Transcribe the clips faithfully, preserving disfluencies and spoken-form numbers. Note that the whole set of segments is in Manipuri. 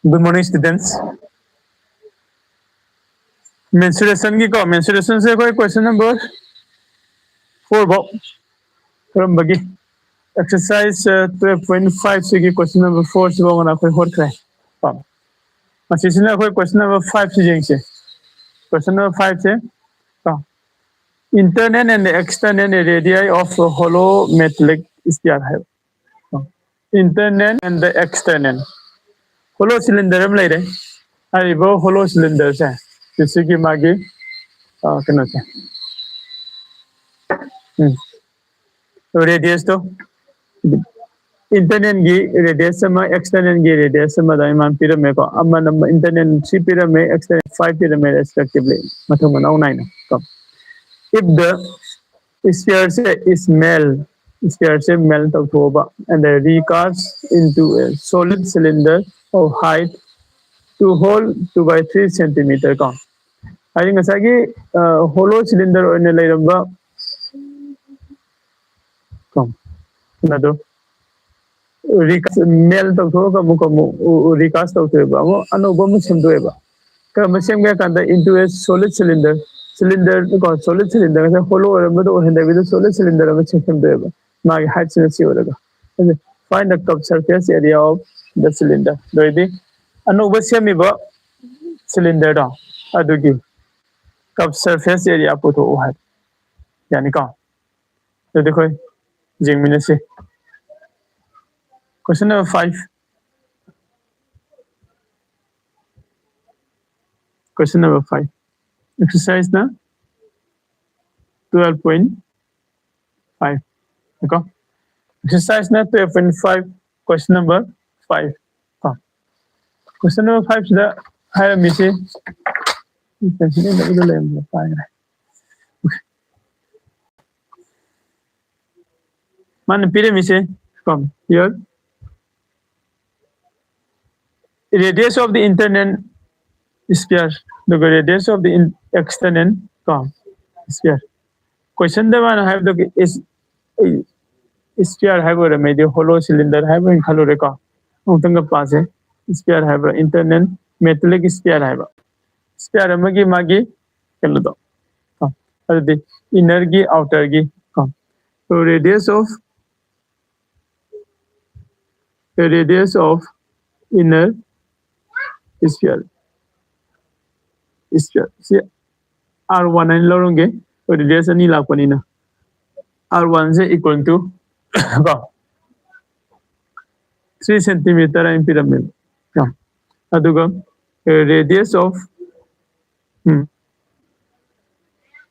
Good morning, students. Mensuration ꯒꯤꯀꯣ, mensuration ꯁꯦ ꯑꯩꯈꯣꯏ question number four ꯐꯥꯎ ꯈꯔꯝꯕꯒꯤ exercise twelve point five ꯁꯤꯒꯤ question number four ꯁꯤꯐꯥꯎ ꯉꯅ ꯑꯩꯈꯣꯏ ꯍꯣꯠꯈ꯭ꯔꯦ ꯀꯣ꯫ ꯃꯁꯤꯁꯤꯅ ꯑꯩꯈꯣꯏ question number five ꯁꯤ ꯌꯦꯡꯁꯦ꯫ Question number five ꯁꯦ ꯀꯣ, internal and external radii of hollow metallic sphere ꯍꯥꯏꯕ꯫ Internal and the external, hollow cylinder ꯑꯃ ꯂꯩꯔꯦ꯫ ꯍꯥꯏꯔꯤꯕ hollow cylinder ꯁꯦ, ꯁꯤꯒꯤ ꯃꯥꯒꯤ ꯀꯩꯅꯣꯁꯦ, ꯎꯝ, radius ꯇꯣ, internal ꯒꯤ radius ꯑꯃ, external ꯒꯤ radius ꯑꯃ ꯑꯗꯨꯃꯥꯏꯅ ꯄꯤꯔꯝꯃꯦꯀꯣ꯫ ꯑꯃꯅ internal three ꯄꯤꯔꯝꯃꯦ, external five ꯄꯤꯔꯝꯃꯦ, respectively, ꯃꯊꯪ ꯃꯅꯥꯎ ꯅꯥꯏꯅ ꯀꯣ꯫ If the sphere say is melt, sphere say melt ꯇꯧꯊꯣꯛꯑꯕ, and the recast into a solid cylinder of height two whole two by three centimeter ꯀꯣ꯫ ꯍꯥꯏꯗꯤ ꯉꯁꯥꯏꯒꯤ hollow cylinder ꯑꯣꯏꯅ ꯂꯩꯔꯝꯕ ꯀꯣ, ꯑꯗꯣ recast, melt ꯇꯧꯊꯣꯛꯑꯒ ꯑꯃꯨꯛ ꯑꯃꯨꯛ recast ꯇꯧꯊꯣꯛꯑꯦꯕ, ꯑꯃꯨꯛ ꯑꯅꯧꯕ ꯑꯃꯨꯛ ꯁꯦꯝꯗꯣꯛꯑꯦꯕ꯫ ꯀꯔꯝꯕ ꯁꯦꯝꯒꯦ ꯍꯥꯏ ꯀꯥꯟꯗ into a solid cylinder, cylinder ꯀꯣ, solid cylinder ꯉꯁꯥꯏ hollow ꯑꯣꯏꯔꯝꯕꯗꯣ ꯑꯣꯏꯍꯟꯗꯕꯤꯗ solid cylinder ꯑꯃ ꯁꯦꯝꯗꯣꯛꯑꯦꯕ꯫ ꯃꯥꯒꯤ height ꯁꯤꯅ ꯁꯤ ꯑꯣꯏꯔꯒ꯫ Find the curved surface area of the cylinder. ꯑꯗꯨ ꯑꯣꯏꯔꯗꯤ ꯑꯅꯧꯕ ꯁꯦꯝꯃꯤꯕ cylinder ꯗꯣ ꯑꯗꯨꯒꯤ curved surface area ꯄꯨꯊꯣꯛꯎ ꯍꯥꯏꯕ꯫ ꯌꯥꯅꯤꯀꯣ? ꯑꯗꯨꯗꯤ ꯑꯩꯈꯣꯏ ꯌꯦꯡꯃꯤꯟꯅꯁꯤ꯫ Question number five. Question number five. Exercise ꯅ twelve point five ꯀꯣ꯫ Exercise ꯅ twelve point five, question number five ꯀꯣ꯫ Question number five ꯁꯤꯗ ꯍꯥꯏꯔꯝꯃꯤꯁꯤ, ꯂꯩꯔꯝꯕ ꯄꯥꯏꯈ꯭ꯔꯦ꯫ ꯃꯥꯅ ꯄꯤꯔꯝꯃꯤꯁꯦ ꯀꯣ, here, radius of the internal sphere, ꯑꯗꯨꯒ radius of the in-, external ꯀꯣ, sphere꯫ Question ꯗ ꯃꯥꯅ ꯍꯥꯏꯕꯗꯣ is, sphere ꯍꯥꯏꯕ ꯑꯣꯏꯔꯝꯃꯦꯗꯤ hollow cylinder ꯍꯥꯏꯕ ꯑꯣꯏꯅ ꯈꯜꯂꯨꯔꯦꯀꯣ꯫ ꯑꯃꯨꯛꯇꯪꯒ ꯄꯥꯁꯦ꯫ sphere ꯍꯥꯏꯕ꯭ꯔꯥ, internal metallic sphere ꯍꯥꯏꯕ, sphere ꯑꯃꯒꯤ ꯃꯥꯒꯤ ꯀꯩꯅꯣꯗꯣ, ꯀꯣ, ꯑꯗꯨꯗꯤ inner ꯒꯤ outer ꯒꯤ, ꯀꯣ, so radius of, the radius of inner sphere, sphere ꯁꯤ R one ꯍꯥꯏꯅ ꯂꯧꯔꯝꯒꯦ, radius ꯑꯅꯤ ꯂꯥꯛꯄꯅꯤꯅ꯫ R one say equal to ꯀꯣ three centimeter ꯍꯥꯏꯅ ꯄꯤꯔꯝꯃꯦꯕ꯫ ꯀꯣ, ꯑꯗꯨꯒ radius of, um,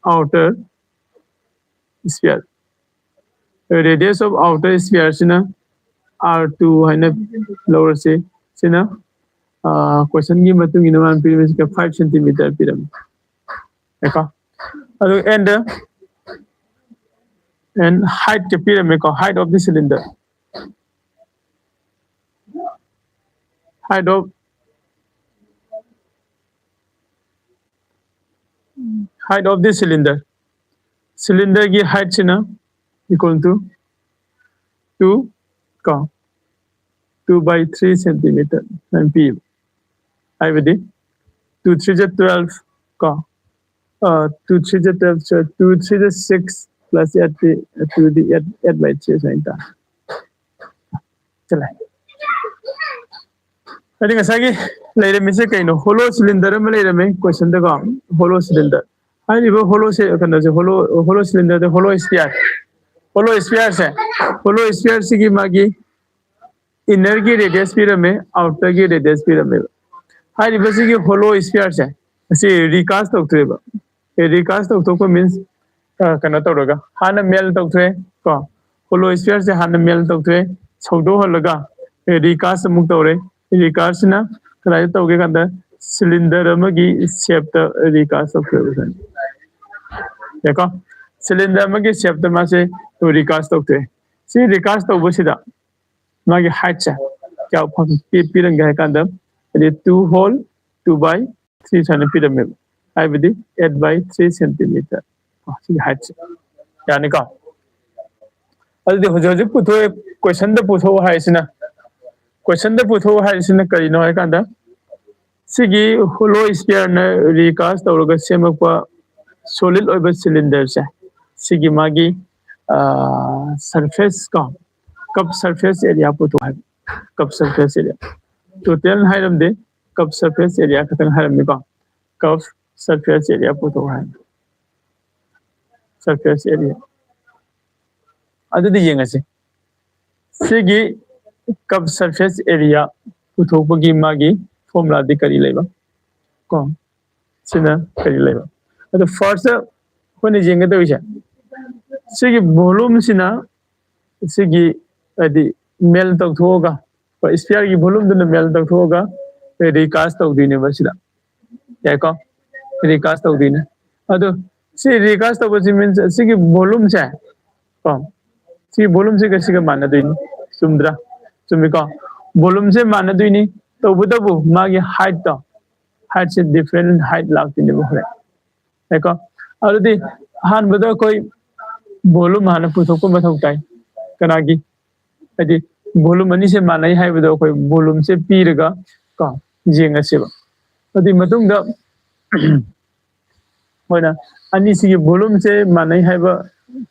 outer sphere, radius of outer sphere ꯁꯤꯅ R two ꯍꯥꯏꯅ ꯂꯧꯔꯁꯤ꯫ ꯁꯤꯅ, ꯑ, question ꯒꯤ ꯃꯇꯨꯡ ꯏꯟꯅ ꯃꯥꯅ ꯄꯤꯔꯝꯃꯤꯁꯤꯒ five centimeter ꯄꯤꯔꯝꯃꯤ꯫ ꯀꯣ, ꯑꯗꯨ and, and height ꯀ ꯄꯤꯔꯝꯃꯦꯀꯣ, height of the cylinder, height of, height of the cylinder, cylinder ꯒꯤ height ꯁꯤꯅ equal to two, ꯀꯣ, two by three centimeter ꯍꯥꯏꯅ ꯄꯤꯕ꯫ ꯍꯥꯏꯕꯗꯤ two three ꯖ twelve, ꯀꯣ, ꯑ, two three ꯖ twelve, two three ꯖ six plus eight, two D eight, eight by three ꯁꯨꯃꯥꯏꯅ ꯇꯥꯔꯦ꯫ ꯆꯠꯂꯦ꯫ ꯑꯗꯨꯗꯤ ꯉꯁꯥꯏꯒꯤ ꯂꯩꯔꯝꯃꯤꯁꯦ ꯀꯩꯅꯣ? Hollow cylinder ꯑꯃ ꯂꯩꯔꯝꯃꯦ question ꯗꯀꯣ, hollow cylinder꯫ ꯍꯥꯏꯔꯤꯕ hollow ꯁꯦ-, ꯀꯩꯅꯣꯁꯦ, hollow, hollow cylinder ꯗ hollow sphere, hollow sphere ꯁꯦ, hollow sphere ꯁꯤꯒꯤ ꯃꯥꯒꯤ inner ꯒꯤ radius ꯄꯤꯔꯝꯃꯦ, outer ꯒꯤ radius ꯄꯤꯔꯝꯃꯦꯕ꯫ ꯍꯥꯏꯔꯤꯕꯁꯤꯒꯤ hollow sphere ꯁꯦ ꯑꯁꯤ recast ꯇꯧꯊꯣꯛꯑꯦꯕ꯫ Recast ꯇꯧꯊꯣꯛꯄ means, ꯑ, ꯀꯩꯅꯣ ꯇꯧꯔꯒ ꯍꯥꯟꯅ melt ꯇꯧꯊꯣꯛꯑꯦ ꯀꯣ, hollow sphere ꯁꯦ ꯍꯥꯟꯅ melt ꯇꯧꯊꯣꯛꯑꯦ, ꯁꯧꯗꯣꯛꯍꯜꯂꯒ recast ꯑꯃꯨꯛ ꯇꯧꯔꯦ꯫ Recast ꯁꯤꯅ ꯀꯗꯥꯏꯗ ꯇꯧꯒꯦ ꯀꯥꯟꯗ cylinder ꯑꯃꯒꯤ shape ꯇ recast ꯇꯧꯊꯣꯛꯑꯦꯕ꯫ ꯌꯥꯀꯣ? Cylinder ꯑꯃꯒꯤ shape ꯇ ꯃꯥꯁꯦ recast ꯇꯧꯊꯣꯛꯑꯦ꯫ ꯁꯤ recast ꯇꯧꯕꯁꯤꯗ ꯃꯥꯒꯤ height ꯁꯦ ꯀꯌꯥ ꯐꯪ-, ꯄꯤ-, ꯄꯤꯔꯝꯒꯦ ꯍꯥꯏ ꯀꯥꯟꯗ, ꯍꯥꯏꯗꯤ two whole two by three ꯁꯨꯃꯥꯏꯅ ꯄꯤꯔꯝꯃꯦꯕ, ꯍꯥꯏꯕꯗꯤ eight by three centimeter꯫ ꯀꯣ, ꯁꯤꯒꯤ height ꯁꯦ꯫ ꯌꯥꯅꯤꯀꯣ? ꯑꯗꯨꯗꯤ ꯍꯧꯖꯤꯛ ꯍꯧꯖꯤꯛ ꯄꯨꯊꯣꯛꯑꯦ, question ꯗ ꯄꯨꯊꯣꯛꯑꯣ ꯍꯥꯏꯁꯤꯅ ꯀꯣꯏꯁꯟꯗ ꯄꯨꯊꯣꯛꯎ ꯍꯥꯏꯔꯤꯁꯤꯅ ꯀꯔꯤꯅꯣ ꯍꯥꯏ ꯀꯥꯟꯗ, ꯁꯤꯒꯤ ꯍꯣꯂꯣ ꯏꯁꯐꯤꯌꯔꯅ ꯔꯤꯀꯥꯁ ꯇꯧꯔꯒ ꯁꯦꯝꯃꯛꯄ ꯁꯣꯂꯤꯠ ꯑꯣꯏꯕ ꯁꯤꯂꯤꯟꯗꯔꯁꯦ, ꯁꯤꯒꯤ ꯃꯥꯒꯤ ꯁꯔꯐꯦꯁ ꯀꯣ, ꯀꯞ ꯁꯔꯐꯦꯁ ꯑꯦꯔꯤꯌꯥ ꯄꯨꯊꯣꯛ ꯍꯥꯏꯕ꯫ ꯀꯞ ꯁꯔꯐꯦꯁ ꯑꯦꯔꯤꯌꯥ ꯇꯣꯇꯦꯜ ꯍꯥꯏꯔꯝꯗꯦ, ꯀꯞ ꯁꯔꯐꯦꯁ ꯑꯦꯔꯤꯌꯥ ꯈꯛꯇꯪ ꯍꯥꯏꯔꯝꯃꯤꯀꯣ꯫ ꯀꯞ ꯁꯔꯐꯦꯁ ꯑꯦꯔꯤꯌꯥ ꯄꯨꯊꯣꯛ ꯍꯥꯏꯕ꯫ ꯁꯔꯐꯦꯁ ꯑꯦꯔꯤꯌꯥ ꯑꯗꯨꯗꯤ ꯌꯦꯡꯉꯁꯤ꯫ ꯁꯤꯒꯤ ꯀꯞ ꯁꯔꯐꯦꯁ ꯑꯦꯔꯤꯌꯥ ꯄꯨꯊꯣꯛꯄꯒꯤ ꯃꯥꯒꯤ ꯐꯣꯔꯃꯨꯂꯥꯗꯤ ꯀꯔꯤ ꯂꯩꯕ? ꯀꯣ, ꯁꯤꯅ ꯀꯔꯤ ꯂꯩꯕ? ꯑꯗꯣ ꯐꯥꯔꯁꯇ ꯑꯩꯈꯣꯏꯅ ꯌꯦꯡꯒꯗꯧꯔꯤꯁꯦ, ꯁꯤꯒꯤ ꯚꯣꯂꯨꯝꯁꯤꯅ ꯁꯤꯒꯤ, ꯍꯥꯏꯗꯤ, ꯃꯦꯜ ꯇꯧꯊꯣꯛꯑꯒ, ꯏꯁꯐꯤꯌꯔꯒꯤ ꯚꯣꯂꯨꯝꯗꯨꯅ ꯃꯦꯜ ꯇꯧꯊꯣꯛꯑꯒ ꯔꯤꯀꯥꯁ ꯇꯧꯗꯣꯏꯅꯦꯕ ꯁꯤꯗ꯫ ꯌꯥꯏꯀꯣ? ꯔꯤꯀꯥꯁ ꯇꯧꯗꯣꯏꯅꯦ꯫ ꯑꯗꯣ ꯁꯤ ꯔꯤꯀꯥꯁ ꯇꯧꯕꯁꯤ ꯃꯤꯟꯁ ꯁꯤꯒꯤ ꯚꯣꯂꯨꯝꯁꯦ ꯀꯣ, ꯁꯤ ꯚꯣꯂꯨꯝꯁꯤꯒ ꯁꯤꯒ ꯃꯥꯟꯅꯗꯣꯏꯅꯤ꯫ ꯆꯨꯝꯗ꯭ꯔꯥ? ꯆꯨꯝꯃꯤꯀꯣ? ꯚꯣꯂꯨꯝꯁꯦ ꯃꯥꯟꯅꯗꯣꯏꯅꯤ꯫ ꯇꯧꯕꯇꯕꯨ ꯃꯥꯒꯤ ꯍꯥꯏꯠꯇꯣ, ꯍꯥꯏꯠꯁꯦ ꯗꯤꯐ꯭ꯔꯦꯟ ꯍꯥꯏꯠ ꯂꯥꯛꯇꯣꯏꯅꯦꯕ ꯍꯣꯔꯦꯟ꯫ ꯌꯥꯏꯀꯣ? ꯑꯗꯨꯗꯤ ꯑꯍꯥꯟꯕꯗ ꯑꯩꯈꯣꯏ ꯚꯣꯂꯨꯝ ꯍꯥꯟꯅ ꯄꯨꯊꯣꯛꯄ ꯃꯊꯧ ꯇꯥꯏ꯫ ꯀꯅꯥꯒꯤ? ꯍꯥꯏꯗꯤ ꯚꯣꯂꯨꯝ ꯑꯅꯤꯁꯦ ꯃꯥꯟꯅꯩ ꯍꯥꯏꯕꯗꯣ ꯑꯩꯈꯣꯏ ꯚꯣꯂꯨꯝꯁꯦ ꯄꯤꯔꯒ ꯀꯣ, ꯌꯦꯡꯉꯁꯦꯕ꯫ ꯑꯗꯨꯒꯤ ꯃꯇꯨꯡꯗ ꯑꯩꯈꯣꯏꯅ ꯑꯅꯤꯁꯤꯒꯤ ꯚꯣꯂꯨꯝꯁꯦ ꯃꯥꯟꯅꯩ ꯍꯥꯏꯕ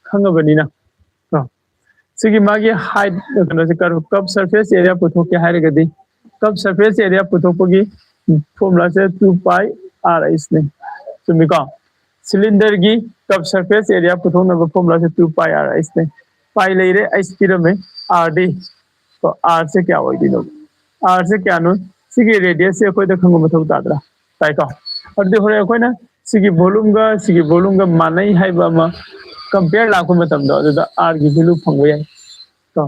ꯈꯪꯉꯕꯅꯤꯅ ꯀꯣ, ꯁꯤꯒꯤ ꯃꯥꯒꯤ ꯍꯥꯏꯠ, ꯀꯩꯅꯣꯁꯦ, ꯀꯞ ꯁꯔꯐꯦꯁ ꯑꯦꯔꯤꯌꯥ ꯄꯨꯊꯣꯛꯀꯦ ꯍꯥꯏꯔꯒꯗꯤ, ꯀꯞ ꯁꯔꯐꯦꯁ ꯑꯦꯔꯤꯌꯥ ꯄꯨꯊꯣꯛꯄꯒꯤ ꯐꯣꯔꯃꯨꯂꯥꯁꯦ ꯇꯨ ꯄꯥꯏ ꯑꯥꯔ ꯑꯩꯁꯅꯤ꯫ ꯆꯨꯝꯃꯤꯀꯣ? ꯁꯤꯂꯤꯟꯗꯔꯒꯤ ꯀꯞ ꯁꯔꯐꯦꯁ ꯑꯦꯔꯤꯌꯥ ꯄꯨꯊꯣꯛꯅꯕ ꯐꯣꯔꯃꯨꯂꯥꯁꯦ ꯇꯨ ꯄꯥꯏ ꯑꯥꯔ ꯑꯩꯁꯅꯤ꯫ ꯄꯥꯏ ꯂꯩꯔꯦ, ꯑꯩꯁ ꯄꯤꯔꯝꯃꯦ, ꯑꯥꯔꯗꯤ, ꯀꯣ, ꯑꯥꯔꯁꯦ ꯀꯌꯥ ꯑꯣꯏꯗꯣꯏꯅꯣ? ꯑꯥꯔꯁꯦ ꯀꯌꯥꯅꯣ? ꯁꯤꯒꯤ ꯔꯦꯗꯤꯌꯁꯁꯦ ꯑꯩꯈꯣꯏꯗ ꯈꯪꯕ ꯃꯊꯧ ꯇꯥꯗ꯭ꯔꯥ? ꯇꯥꯏꯀꯣ? ꯑꯗꯨꯗꯤ ꯍꯣꯔꯦꯟ ꯑꯩꯈꯣꯏꯅ ꯁꯤꯒꯤ ꯚꯣꯂꯨꯝꯒ ꯁꯤꯒꯤ ꯚꯣꯂꯨꯝꯒ ꯃꯥꯟꯅꯩ ꯍꯥꯏꯕ ꯑꯃ ꯀꯝꯄꯤꯌꯔ ꯂꯥꯛꯄ ꯃꯇꯝꯗ ꯑꯗꯨꯗ ꯑꯥꯔꯒꯤ ꯚꯦꯂꯨ ꯐꯪꯕ ꯌꯥꯏ ꯀꯣ꯫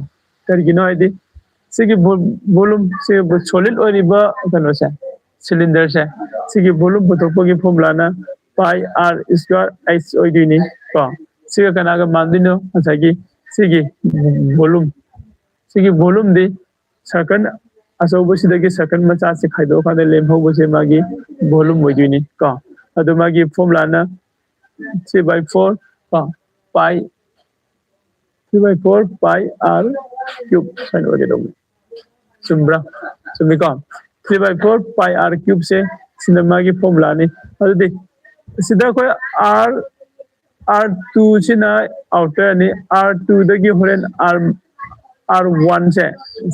ꯀꯔꯤꯒꯤꯅꯣ ꯍꯥꯏꯗꯤ ꯁꯤꯒꯤ ꯚꯣꯂꯨꯝ, ꯁꯤ ꯁꯣꯂꯤꯠ ꯑꯣꯏꯔꯤꯕ ꯀꯩꯅꯣꯁꯦ, ꯁꯤꯂꯤꯟꯗꯔꯁꯦ, ꯁꯤꯒꯤ ꯚꯣꯂꯨꯝ ꯄꯨꯊꯣꯛꯄꯒꯤ ꯐꯣꯔꯃꯨꯂꯥꯅ ꯄꯥꯏ ꯑꯥꯔ ꯁ꯭ꯀ꯭ꯋꯥꯔ ꯑꯩꯁ ꯑꯣꯏꯗꯣꯏꯅꯤ ꯀꯣ꯫ ꯁꯤꯒ ꯀꯅꯥꯒ ꯃꯥꯟꯗꯣꯏꯅꯣ? ꯉꯁꯥꯏꯒꯤ ꯁꯤꯒꯤ ꯚꯣꯂꯨꯝ, ꯁꯤꯒꯤ ꯚꯣꯂꯨꯝꯗꯤ ꯁꯔꯀꯜ ꯑꯆꯧꯕꯁꯤꯗꯒꯤ ꯁꯔꯀꯜ ꯃꯆꯥꯁꯤ ꯈꯥꯏꯗꯣꯛꯑꯀꯥꯟꯗ ꯂꯦꯝꯍꯧꯕꯁꯦ ꯃꯥꯒꯤ ꯚꯣꯂꯨꯝ ꯑꯣꯏꯗꯣꯏꯅꯤ ꯀꯣ꯫ ꯑꯗꯨ ꯃꯥꯒꯤ ꯐꯣꯔꯃꯨꯂꯥꯅ three by four ꯀꯣ, ꯄꯥꯏ three by four pi r cube ꯁꯨꯃꯥꯏꯅ ꯑꯣꯏꯒꯗꯧꯕꯅꯤ꯫ ꯆꯨꯝꯕ꯭ꯔꯥ? ꯆꯨꯝꯃꯤꯀꯣ? Three by four pi r cube ꯁꯦ ꯁꯤꯅ ꯃꯥꯒꯤ formula ꯅꯤ꯫ ꯑꯗꯨꯗꯤ ꯁꯤꯗ ꯑꯩꯈꯣꯏ r r two ꯁꯤꯅ outer ꯅꯤ, r two ꯗꯒꯤ ꯍꯣꯔꯦꯟ r r one ꯁꯦ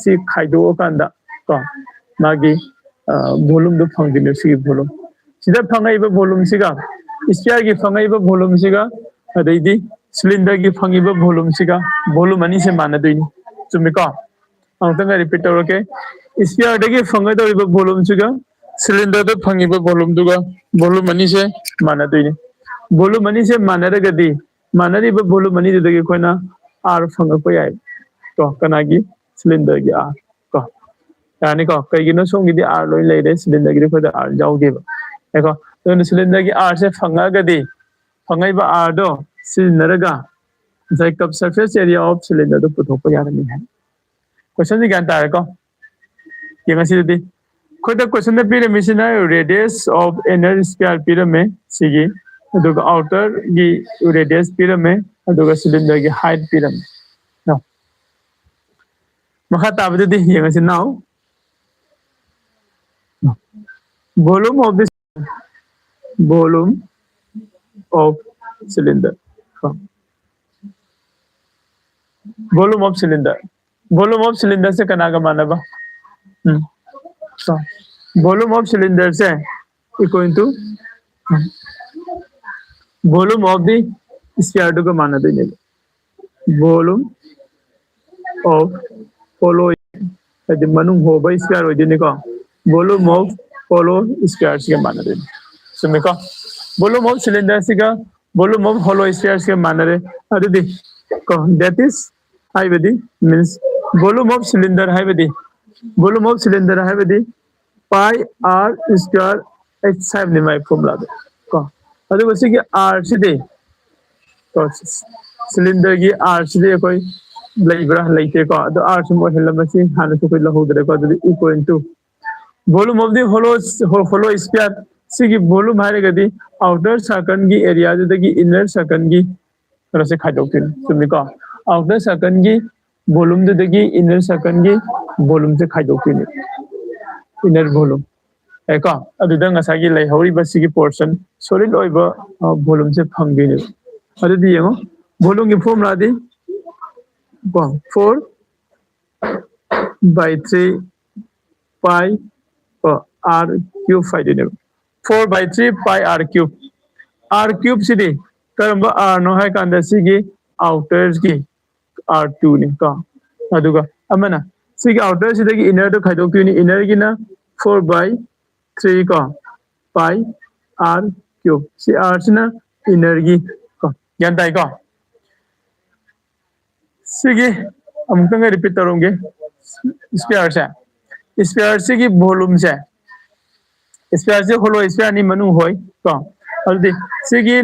ꯁꯤ ꯈꯥꯏꯗꯣꯛꯑꯀꯥꯟꯗ ꯀꯣ ꯃꯥꯒꯤ volume ꯗꯣ ꯐꯪꯗꯣꯏꯅꯦ꯫ ꯁꯤꯒꯤ volume ꯁꯤꯗ ꯐꯪꯉꯛꯏꯕ volume ꯁꯤꯒ sphere ꯒꯤ ꯐꯪꯉꯛꯏꯕ volume ꯁꯤꯒ ꯑꯗꯩꯗꯤ cylinder ꯒꯤ ꯐꯪꯉꯤꯕ volume ꯁꯤꯒ volume ꯑꯅꯤꯁꯦ ꯃꯥꯟꯅꯗꯣꯏꯅꯤ꯫ ꯆꯨꯝꯃꯤꯀꯣ? ꯑꯃꯨꯛꯇꯪꯒ repeat ꯇꯧꯔꯛꯀꯦ꯫ Sphere ꯗꯒꯤ ꯐꯪꯒꯗꯧꯔꯤꯕ volume ꯁꯤꯒ cylinder ꯗ ꯐꯪꯉꯤꯕ volume ꯗꯨꯒ volume ꯑꯅꯤꯁꯦ ꯃꯥꯟꯅꯗꯣꯏꯅꯤ꯫ Volume ꯑꯅꯤꯁꯦ ꯃꯥꯟꯅꯔꯒꯗꯤ ꯃꯥꯟꯅꯔꯤꯕ volume ꯑꯅꯤꯗꯨꯗꯒꯤ ꯑꯩꯈꯣꯏꯅ r ꯐꯪꯉꯛꯄ ꯌꯥꯏ꯫ ꯀꯣ ꯀꯅꯥꯒꯤ? Cylinder ꯒꯤ r꯫ ꯀꯣ ꯌꯥꯅꯤꯀꯣ? ꯀꯩꯒꯤꯅꯣ ꯁꯣꯝꯒꯤꯗꯤ r ꯂꯣꯏ ꯂꯩꯔꯦ, cylinder ꯒꯤꯗꯤ ꯑꯩꯈꯣꯏꯗ r ꯌꯥꯎꯗꯦꯕ꯫ ꯌꯥꯏꯀꯣ? ꯑꯗꯨꯅ cylinder ꯒꯤ r ꯁꯦ ꯐꯪꯉꯛꯑꯒꯗꯤ ꯐꯪꯉꯛꯏꯕ r ꯗꯣ ꯁꯤꯖꯤꯟꯅꯔꯒ ꯉꯁꯥꯏ cup surface area of cylinder ꯗꯣ ꯄꯨꯊꯣꯛꯄ ꯌꯥꯔꯅꯤ ꯍꯥꯏ꯫ Question ꯁꯦ ꯒ꯭ꯌꯥꯟ ꯇꯥꯔꯦꯀꯣ? ꯌꯦꯡꯉꯁꯤ ꯑꯗꯨꯗꯤ꯫ ꯑꯩꯈꯣꯏꯗ question the ꯄꯤꯔꯝꯃꯤꯁꯤꯅ radius of inner sphere ꯄꯤꯔꯝꯃꯦ ꯁꯤꯒꯤ, ꯑꯗꯨꯒ outer ꯒꯤ radius ꯄꯤꯔꯝꯃꯦ, ꯑꯗꯨꯒ cylinder ꯒꯤ height ꯄꯤꯔꯝꯃꯦ꯫ ꯅꯣ? ꯃꯈꯥ ꯇꯥꯕꯗꯨꯗꯤ ꯌꯦꯡꯉꯁꯤ now꯫ Volume of the volume of cylinder꯫ Volume of cylinder꯫ Volume of cylinder ꯁꯦ ꯀꯅꯥꯒ ꯃꯥꯟꯅꯕ? ꯎꯝ꯫ So, volume of cylinder say equal to volume of the sphere ꯗꯨꯒ ꯃꯥꯟꯅꯗꯣꯏꯅꯦꯕ꯫ Volume of hollow, ꯍꯥꯏꯗꯤ ꯃꯅꯨꯡ ꯍꯣꯕ sphere ꯑꯣꯏꯗꯣꯏꯅꯤꯀꯣ꯫ Volume of hollow sphere ꯁꯤꯒ ꯃꯥꯟꯅꯗꯣꯏꯅꯤ꯫ ꯆꯨꯝꯃꯤꯀꯣ? Volume of cylinder ꯁꯤꯒ volume of hollow sphere ꯁꯤꯒ ꯃꯥꯟꯅꯔꯦ꯫ ꯑꯗꯨꯗꯤ ꯀꯣ, that is ꯍꯥꯏꯕꯗꯤ means volume of cylinder ꯍꯥꯏꯕꯗꯤ, volume of cylinder ꯍꯥꯏꯕꯗꯤ pi r square h ꯍꯥꯏꯕꯅꯤ ꯃꯥꯒꯤ formula ꯗꯣ ꯀꯣ꯫ ꯑꯗꯨꯒ ꯁꯤꯒꯤ r ꯁꯤꯗꯤ ꯀꯣ, cylinder ꯒꯤ r ꯁꯤꯗꯤ ꯑꯩꯈꯣꯏ ꯂꯩꯕ꯭ꯔꯥ? ꯂꯩꯇꯦꯀꯣ꯫ ꯑꯗꯣ r ꯁꯨꯝ ꯑꯣꯏꯍꯜꯂꯝꯕꯁꯤ ꯍꯥꯟꯅꯁꯨ ꯑꯩꯈꯣꯏ ꯂꯧꯍꯧꯗ꯭ꯔꯦꯀꯣ꯫ ꯑꯗꯨꯗꯤ equal to volume of the hollow, hollow sphere꯫ ꯁꯤꯒꯤ volume ꯍꯥꯏꯔꯒꯗꯤ outer circle ꯒꯤ area ꯗꯨꯗꯒꯤ inner circle ꯒꯤ ꯀꯩꯅꯣꯁꯦ ꯈꯥꯏꯗꯣꯛꯇꯣꯏꯅꯤ꯫ ꯆꯨꯝꯃꯤꯀꯣ? Outer circle ꯒꯤ volume ꯗꯨꯗꯒꯤ inner circle ꯒꯤ volume ꯁꯦ ꯈꯥꯏꯗꯣꯛꯇꯣꯏꯅꯦ, inner volume꯫ ꯀꯣ, ꯑꯗꯨꯗ ꯉꯁꯥꯏꯒꯤ ꯂꯩꯍꯧꯔꯤꯕ ꯁꯤꯒꯤ portion, solid ꯑꯣꯏꯕ volume ꯁꯦ ꯐꯪꯗꯣꯏꯅꯦꯕ꯫ ꯑꯗꯨꯗꯤ ꯌꯦꯡꯉꯣ, volume ꯒꯤ formula ꯗꯤ ꯀꯣ, four by three pi ꯀꯣ, R cube ꯍꯥꯏꯗꯣꯏꯅꯦꯕ꯫ Four by three pi R cube꯫ R cube ꯁꯤꯗꯤ ꯀꯔꯝꯕ R ꯅꯣ ꯍꯥꯏ ꯀꯥꯟꯗ ꯁꯤꯒꯤ outer ꯒꯤ R two ꯅꯤ ꯀꯣ꯫ ꯑꯗꯨꯒ ꯑꯃꯅ ꯁꯤꯒꯤ outer ꯁꯤꯗꯒꯤ inner ꯗꯣ ꯈꯥꯏꯗꯣꯛꯇꯣꯏꯅꯤ꯫ Inner ꯒꯤꯅ four by three ꯀꯣ, pi R cube꯫ ꯁꯤ R ꯁꯤꯅ inner ꯒꯤ ꯀꯣ꯫ ꯒ꯭ꯌꯥꯟ ꯇꯥꯏꯀꯣ? ꯁꯤꯒꯤ ꯑꯃꯨꯛꯇꯪꯒ repeat ꯇꯧꯔꯝꯒꯦ꯫ Sphere ꯁꯦ, sphere ꯁꯤꯒꯤ volume ꯁꯦ, sphere ꯁꯦ hollow sphere ꯅꯤ, ꯃꯅꯨꯡ ꯍꯣꯏ ꯀꯣ꯫ ꯑꯗꯨꯗꯤ ꯁꯤꯒꯤ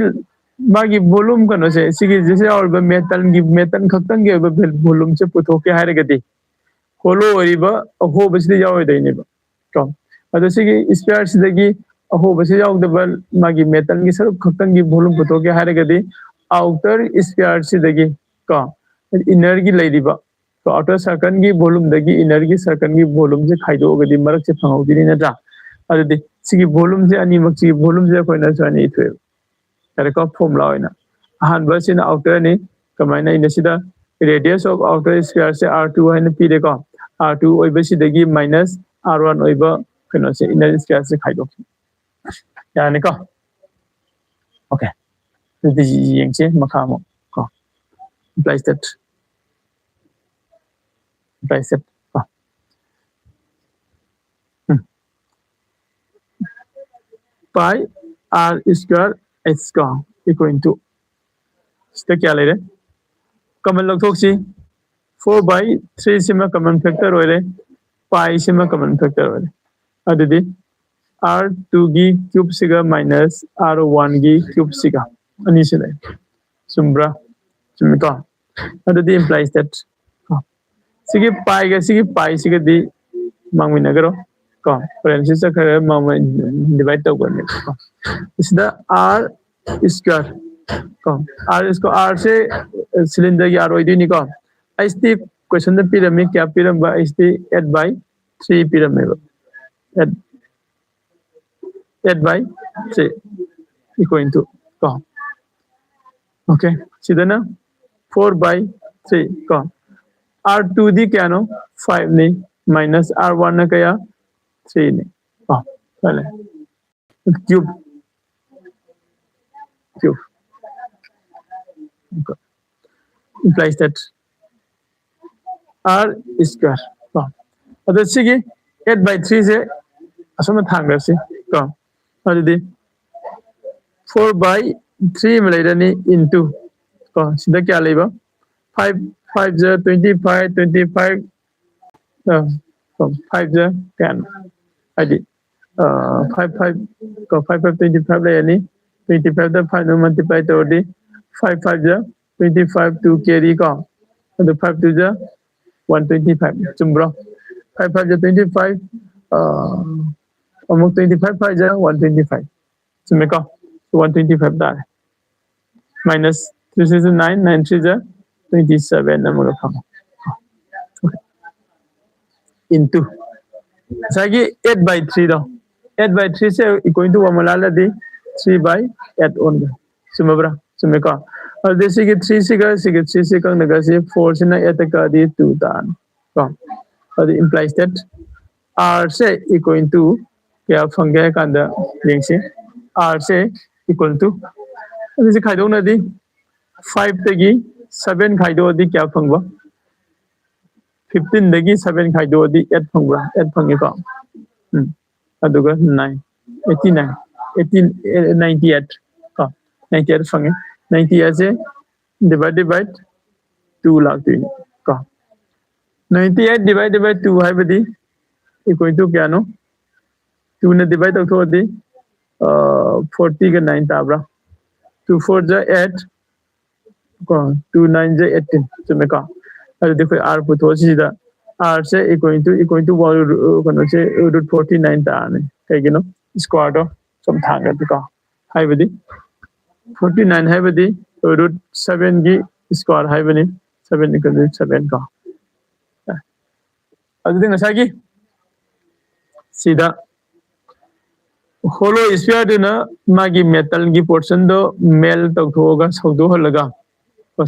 ꯃꯥꯒꯤ volume ꯀꯩꯅꯣꯁꯦ, ꯁꯤꯒꯤ ꯁꯤꯗ ꯌꯥꯎꯔꯤꯕ metal ꯒꯤ, metal ꯈꯛꯇꯪꯒꯤ ꯑꯣꯏꯕ volume ꯁꯦ ꯄꯨꯊꯣꯛꯀꯦ ꯍꯥꯏꯔꯒꯗꯤ, hollow ꯑꯣꯏꯔꯤꯕ ꯑꯍꯣꯕꯁꯤꯗ ꯌꯥꯎꯔꯣꯏꯗꯣꯏꯅꯦꯕ ꯀꯣ꯫ ꯑꯗꯣ ꯁꯤꯒꯤ sphere ꯁꯤꯗꯒꯤ ꯑꯍꯣꯕꯁꯤ ꯌꯥꯎꯗꯕ ꯃꯥꯒꯤ metal ꯒꯤ ꯁꯔꯨꯛ ꯈꯛꯇꯪꯒꯤ volume ꯄꯨꯊꯣꯛꯀꯦ ꯍꯥꯏꯔꯒꯗꯤ, outer sphere ꯁꯤꯗꯒꯤ ꯀꯣ, inner ꯒꯤ ꯂꯩꯔꯤꯕ ꯀꯣ, outer circle ꯒꯤ volume ꯗꯒꯤ inner ꯒꯤ circle ꯒꯤ volume ꯁꯦ ꯈꯥꯏꯗꯣꯛꯑꯒꯗꯤ ꯃꯔꯛꯁꯦ ꯐꯪꯍꯧꯗꯣꯏꯅꯤ, ꯅꯠꯇ꯭ꯔꯥ? ꯑꯗꯨꯗꯤ ꯁꯤꯒꯤ volume ꯁꯦ ꯑꯅꯤꯃꯛꯁꯤꯒꯤ volume ꯁꯦ ꯑꯩꯈꯣꯏꯅ ꯁꯨꯃꯥꯏꯅ ꯏꯊꯣꯛꯑꯦꯕ꯫ ꯌꯥꯔꯦꯀꯣ? Formula ꯑꯣꯏꯅ ꯑꯍꯥꯟꯕꯁꯤꯅ outer ꯅꯤ꯫ ꯀꯃꯥꯏꯅ? ꯑꯩꯅ ꯁꯤꯗ radius of outer sphere say R two ꯍꯥꯏꯅ ꯄꯤꯔꯦꯀꯣ꯫ R two ꯑꯣꯏꯕꯁꯤꯗꯒꯤ minus R one ꯑꯣꯏꯕ ꯀꯩꯅꯣꯁꯦ, inner sphere ꯁꯦ ꯈꯥꯏꯗꯣꯛꯈꯤ꯫ ꯌꯥꯔꯅꯤꯀꯣ? Okay꯫ ꯑꯗꯨꯗꯤ ꯌꯦꯡꯁꯦ ꯃꯈꯥ ꯑꯃꯨꯛ ꯀꯣ꯫ Implies that, implies that ꯀꯣ꯫ ꯎꯝ꯫ Pi R square H ꯀꯣ, equal to ꯁꯤꯗ ꯀꯌꯥ ꯂꯩꯔꯦ? Common ꯂꯧꯊꯣꯛꯁꯤ꯫ Four by three ꯁꯤꯃ common factor ꯑꯣꯏꯔꯦ, pi ꯁꯤꯃ common factor ꯑꯣꯏꯔꯦ꯫ ꯑꯗꯨꯗꯤ R two ꯒꯤ cube ꯁꯤꯒ minus R one ꯒꯤ cube ꯁꯤꯒ ꯑꯅꯤꯁꯤ ꯂꯩ꯫ ꯆꯨꯝꯕ꯭ꯔꯥ? ꯆꯨꯝꯃꯤꯀꯣ? ꯑꯗꯨꯗꯤ implies that ꯀꯣ, ꯁꯤꯒꯤ pi ꯒ ꯁꯤꯒꯤ pi ꯁꯤꯒꯗꯤ ꯃꯥꯡꯃꯤꯟꯅꯒꯔꯣ ꯀꯣ, parenthesis ꯆꯠꯈ꯭ꯔꯒ ꯃꯥꯡꯃꯤꯟ-, divide ꯇꯧꯒꯅꯤ ꯀꯣ꯫ ꯁꯤꯗ R square ꯀꯣ, R square, R ꯁꯦ cylinder ꯒꯤ R ꯑꯣꯏꯗꯣꯏꯅꯤꯀꯣ꯫ H ꯇꯤ ꯀꯣꯏꯁꯟꯗ ꯄꯤꯔꯝꯃꯤ, ꯀꯌꯥ ꯄꯤꯔꯝꯕ? ꯑꯩꯁꯤꯗꯤ eight by three ꯄꯤꯔꯝꯃꯦꯕ꯫ Eight, eight by three equal to, ꯀꯣ꯫ Okay, ꯁꯤꯗꯅ four by three, ꯀꯣ꯫ R two ꯗꯤ ꯀꯌꯥꯅꯣ? Five ꯅꯤ꯫ Minus R one ꯅ ꯀꯌꯥ? Three ꯅꯤ꯫ ꯀꯣ, ꯆꯠꯂꯦ꯫ Cube, cube, implies that R square, ꯀꯣ꯫ ꯑꯗꯣ ꯁꯤꯒꯤ eight by three ꯁꯦ ꯑꯁꯨꯝꯅ ꯊꯥꯡꯈ꯭ꯔꯁꯤ, ꯀꯣ꯫ ꯑꯗꯨꯗꯤ four by three ꯑꯃ ꯂꯩꯔꯅꯤ into, ꯀꯣ, ꯁꯤꯗ ꯀꯌꯥ ꯂꯩꯕ? Five, five ꯖ twenty five, twenty five, ꯑ, five ꯖ ꯀꯌꯥꯅꯣ? ꯍꯥꯏꯗꯤ, ꯑ, five five, ꯀꯣ, five five twenty five ꯂꯩꯔꯅꯤ꯫ Twenty five ꯗ five ꯅ multiply ꯇꯧꯔꯗꯤ five five ꯖ twenty five, two carry, ꯀꯣ꯫ ꯑꯗꯨ five two ꯖ one twenty five, ꯆꯨꯝꯕ꯭ꯔꯣ? Five five ꯖ twenty five, ꯑ, ꯑꯃꯨꯛ twenty five five ꯖ one twenty five꯫ ꯆꯨꯝꯃꯦꯀꯣ? One twenty five ꯇꯥꯔꯦ꯫ Minus three six nine, nine three ꯖ twenty seven ꯑꯃꯒ ꯐꯪꯉꯦ꯫ Into ꯉꯁꯥꯏꯒꯤ eight by three ꯗꯣ, eight by three say equal to one ꯂꯥꯜꯂꯗꯤ three by eight ꯑꯣꯟꯕ꯫ ꯆꯨꯝꯃꯕ꯭ꯔꯥ? ꯆꯨꯝꯃꯦꯀꯣ? ꯑꯗꯨꯗꯤ ꯁꯤꯒꯤ three ꯁꯤꯒ ꯁꯤꯒꯤ three ꯁꯤ ꯀꯛꯅꯒ ꯁꯤ four ꯁꯤꯅ eight ꯇ ꯀꯛꯑꯗꯤ two ꯇꯥꯔꯅꯤ, ꯀꯣ꯫ ꯑꯗꯨ implies that R say equal to ꯀꯌꯥ ꯐꯪꯒꯦ ꯍꯥꯏ ꯀꯥꯟꯗ ꯌꯦꯡꯁꯤ꯫ R ꯁꯦ equal to, ꯑꯗꯨꯁꯦ ꯈꯥꯏꯗꯣꯛꯅꯗꯤ five ꯇꯒꯤ seven ꯈꯥꯏꯗꯣꯛꯑꯗꯤ ꯀꯌꯥ ꯐꯪꯕ? Fifteen ꯗꯒꯤ seven ꯈꯥꯏꯗꯣꯛꯑꯗꯤ eight ꯐꯪꯕ꯭ꯔꯥ? Eight ꯐꯪꯉꯤꯀꯣ꯫ ꯎꯝ꯫ ꯑꯗꯨꯒ nine, eighty nine, eighteen, ninety eight, ꯀꯣ, ninety eight ꯐꯪꯉꯤ꯫ Ninety eight say divided by two ꯂꯥꯛꯇꯣꯏꯅꯤ, ꯀꯣ꯫ Ninety eight divided by two ꯍꯥꯏꯕꯗꯤ equal to ꯀꯌꯥꯅꯣ? Two ꯅ divide ꯇꯧꯊꯣꯛꯑꯗꯤ, ꯑ, forty ꯒ nine ꯇꯥꯕ꯭ꯔꯥ? Two four ꯖ eight, ꯀꯣ, two nine ꯖ eighteen, ꯆꯨꯝꯃꯦꯀꯣ? ꯑꯗꯨꯗꯤ ꯑꯩꯈꯣꯏ R ꯄꯨꯊꯣꯛꯑꯁꯤꯗ, R say equal to, equal to, ꯀꯩꯅꯣꯁꯦ, root forty nine ꯇꯥꯔꯅꯤ꯫ ꯀꯩꯒꯤꯅꯣ? Square ꯗꯣ ꯁꯨꯝ ꯊꯥꯡꯒꯗꯤꯀꯣ꯫ ꯍꯥꯏꯕꯗꯤ forty nine ꯍꯥꯏꯕꯗꯤ root seven ꯒꯤ square ꯍꯥꯏꯕꯅꯤ, seven equal to seven, ꯀꯣ꯫ ꯑꯗꯨꯗꯤ ꯉꯁꯥꯏꯒꯤ ꯁꯤꯗ hollow sphere ꯗꯨꯅ ꯃꯥꯒꯤ metal ꯒꯤ portion ꯗꯣ melt ꯇꯧꯊꯣꯛꯑꯒ ꯁꯧꯗꯣꯛꯍꯜꯂꯒ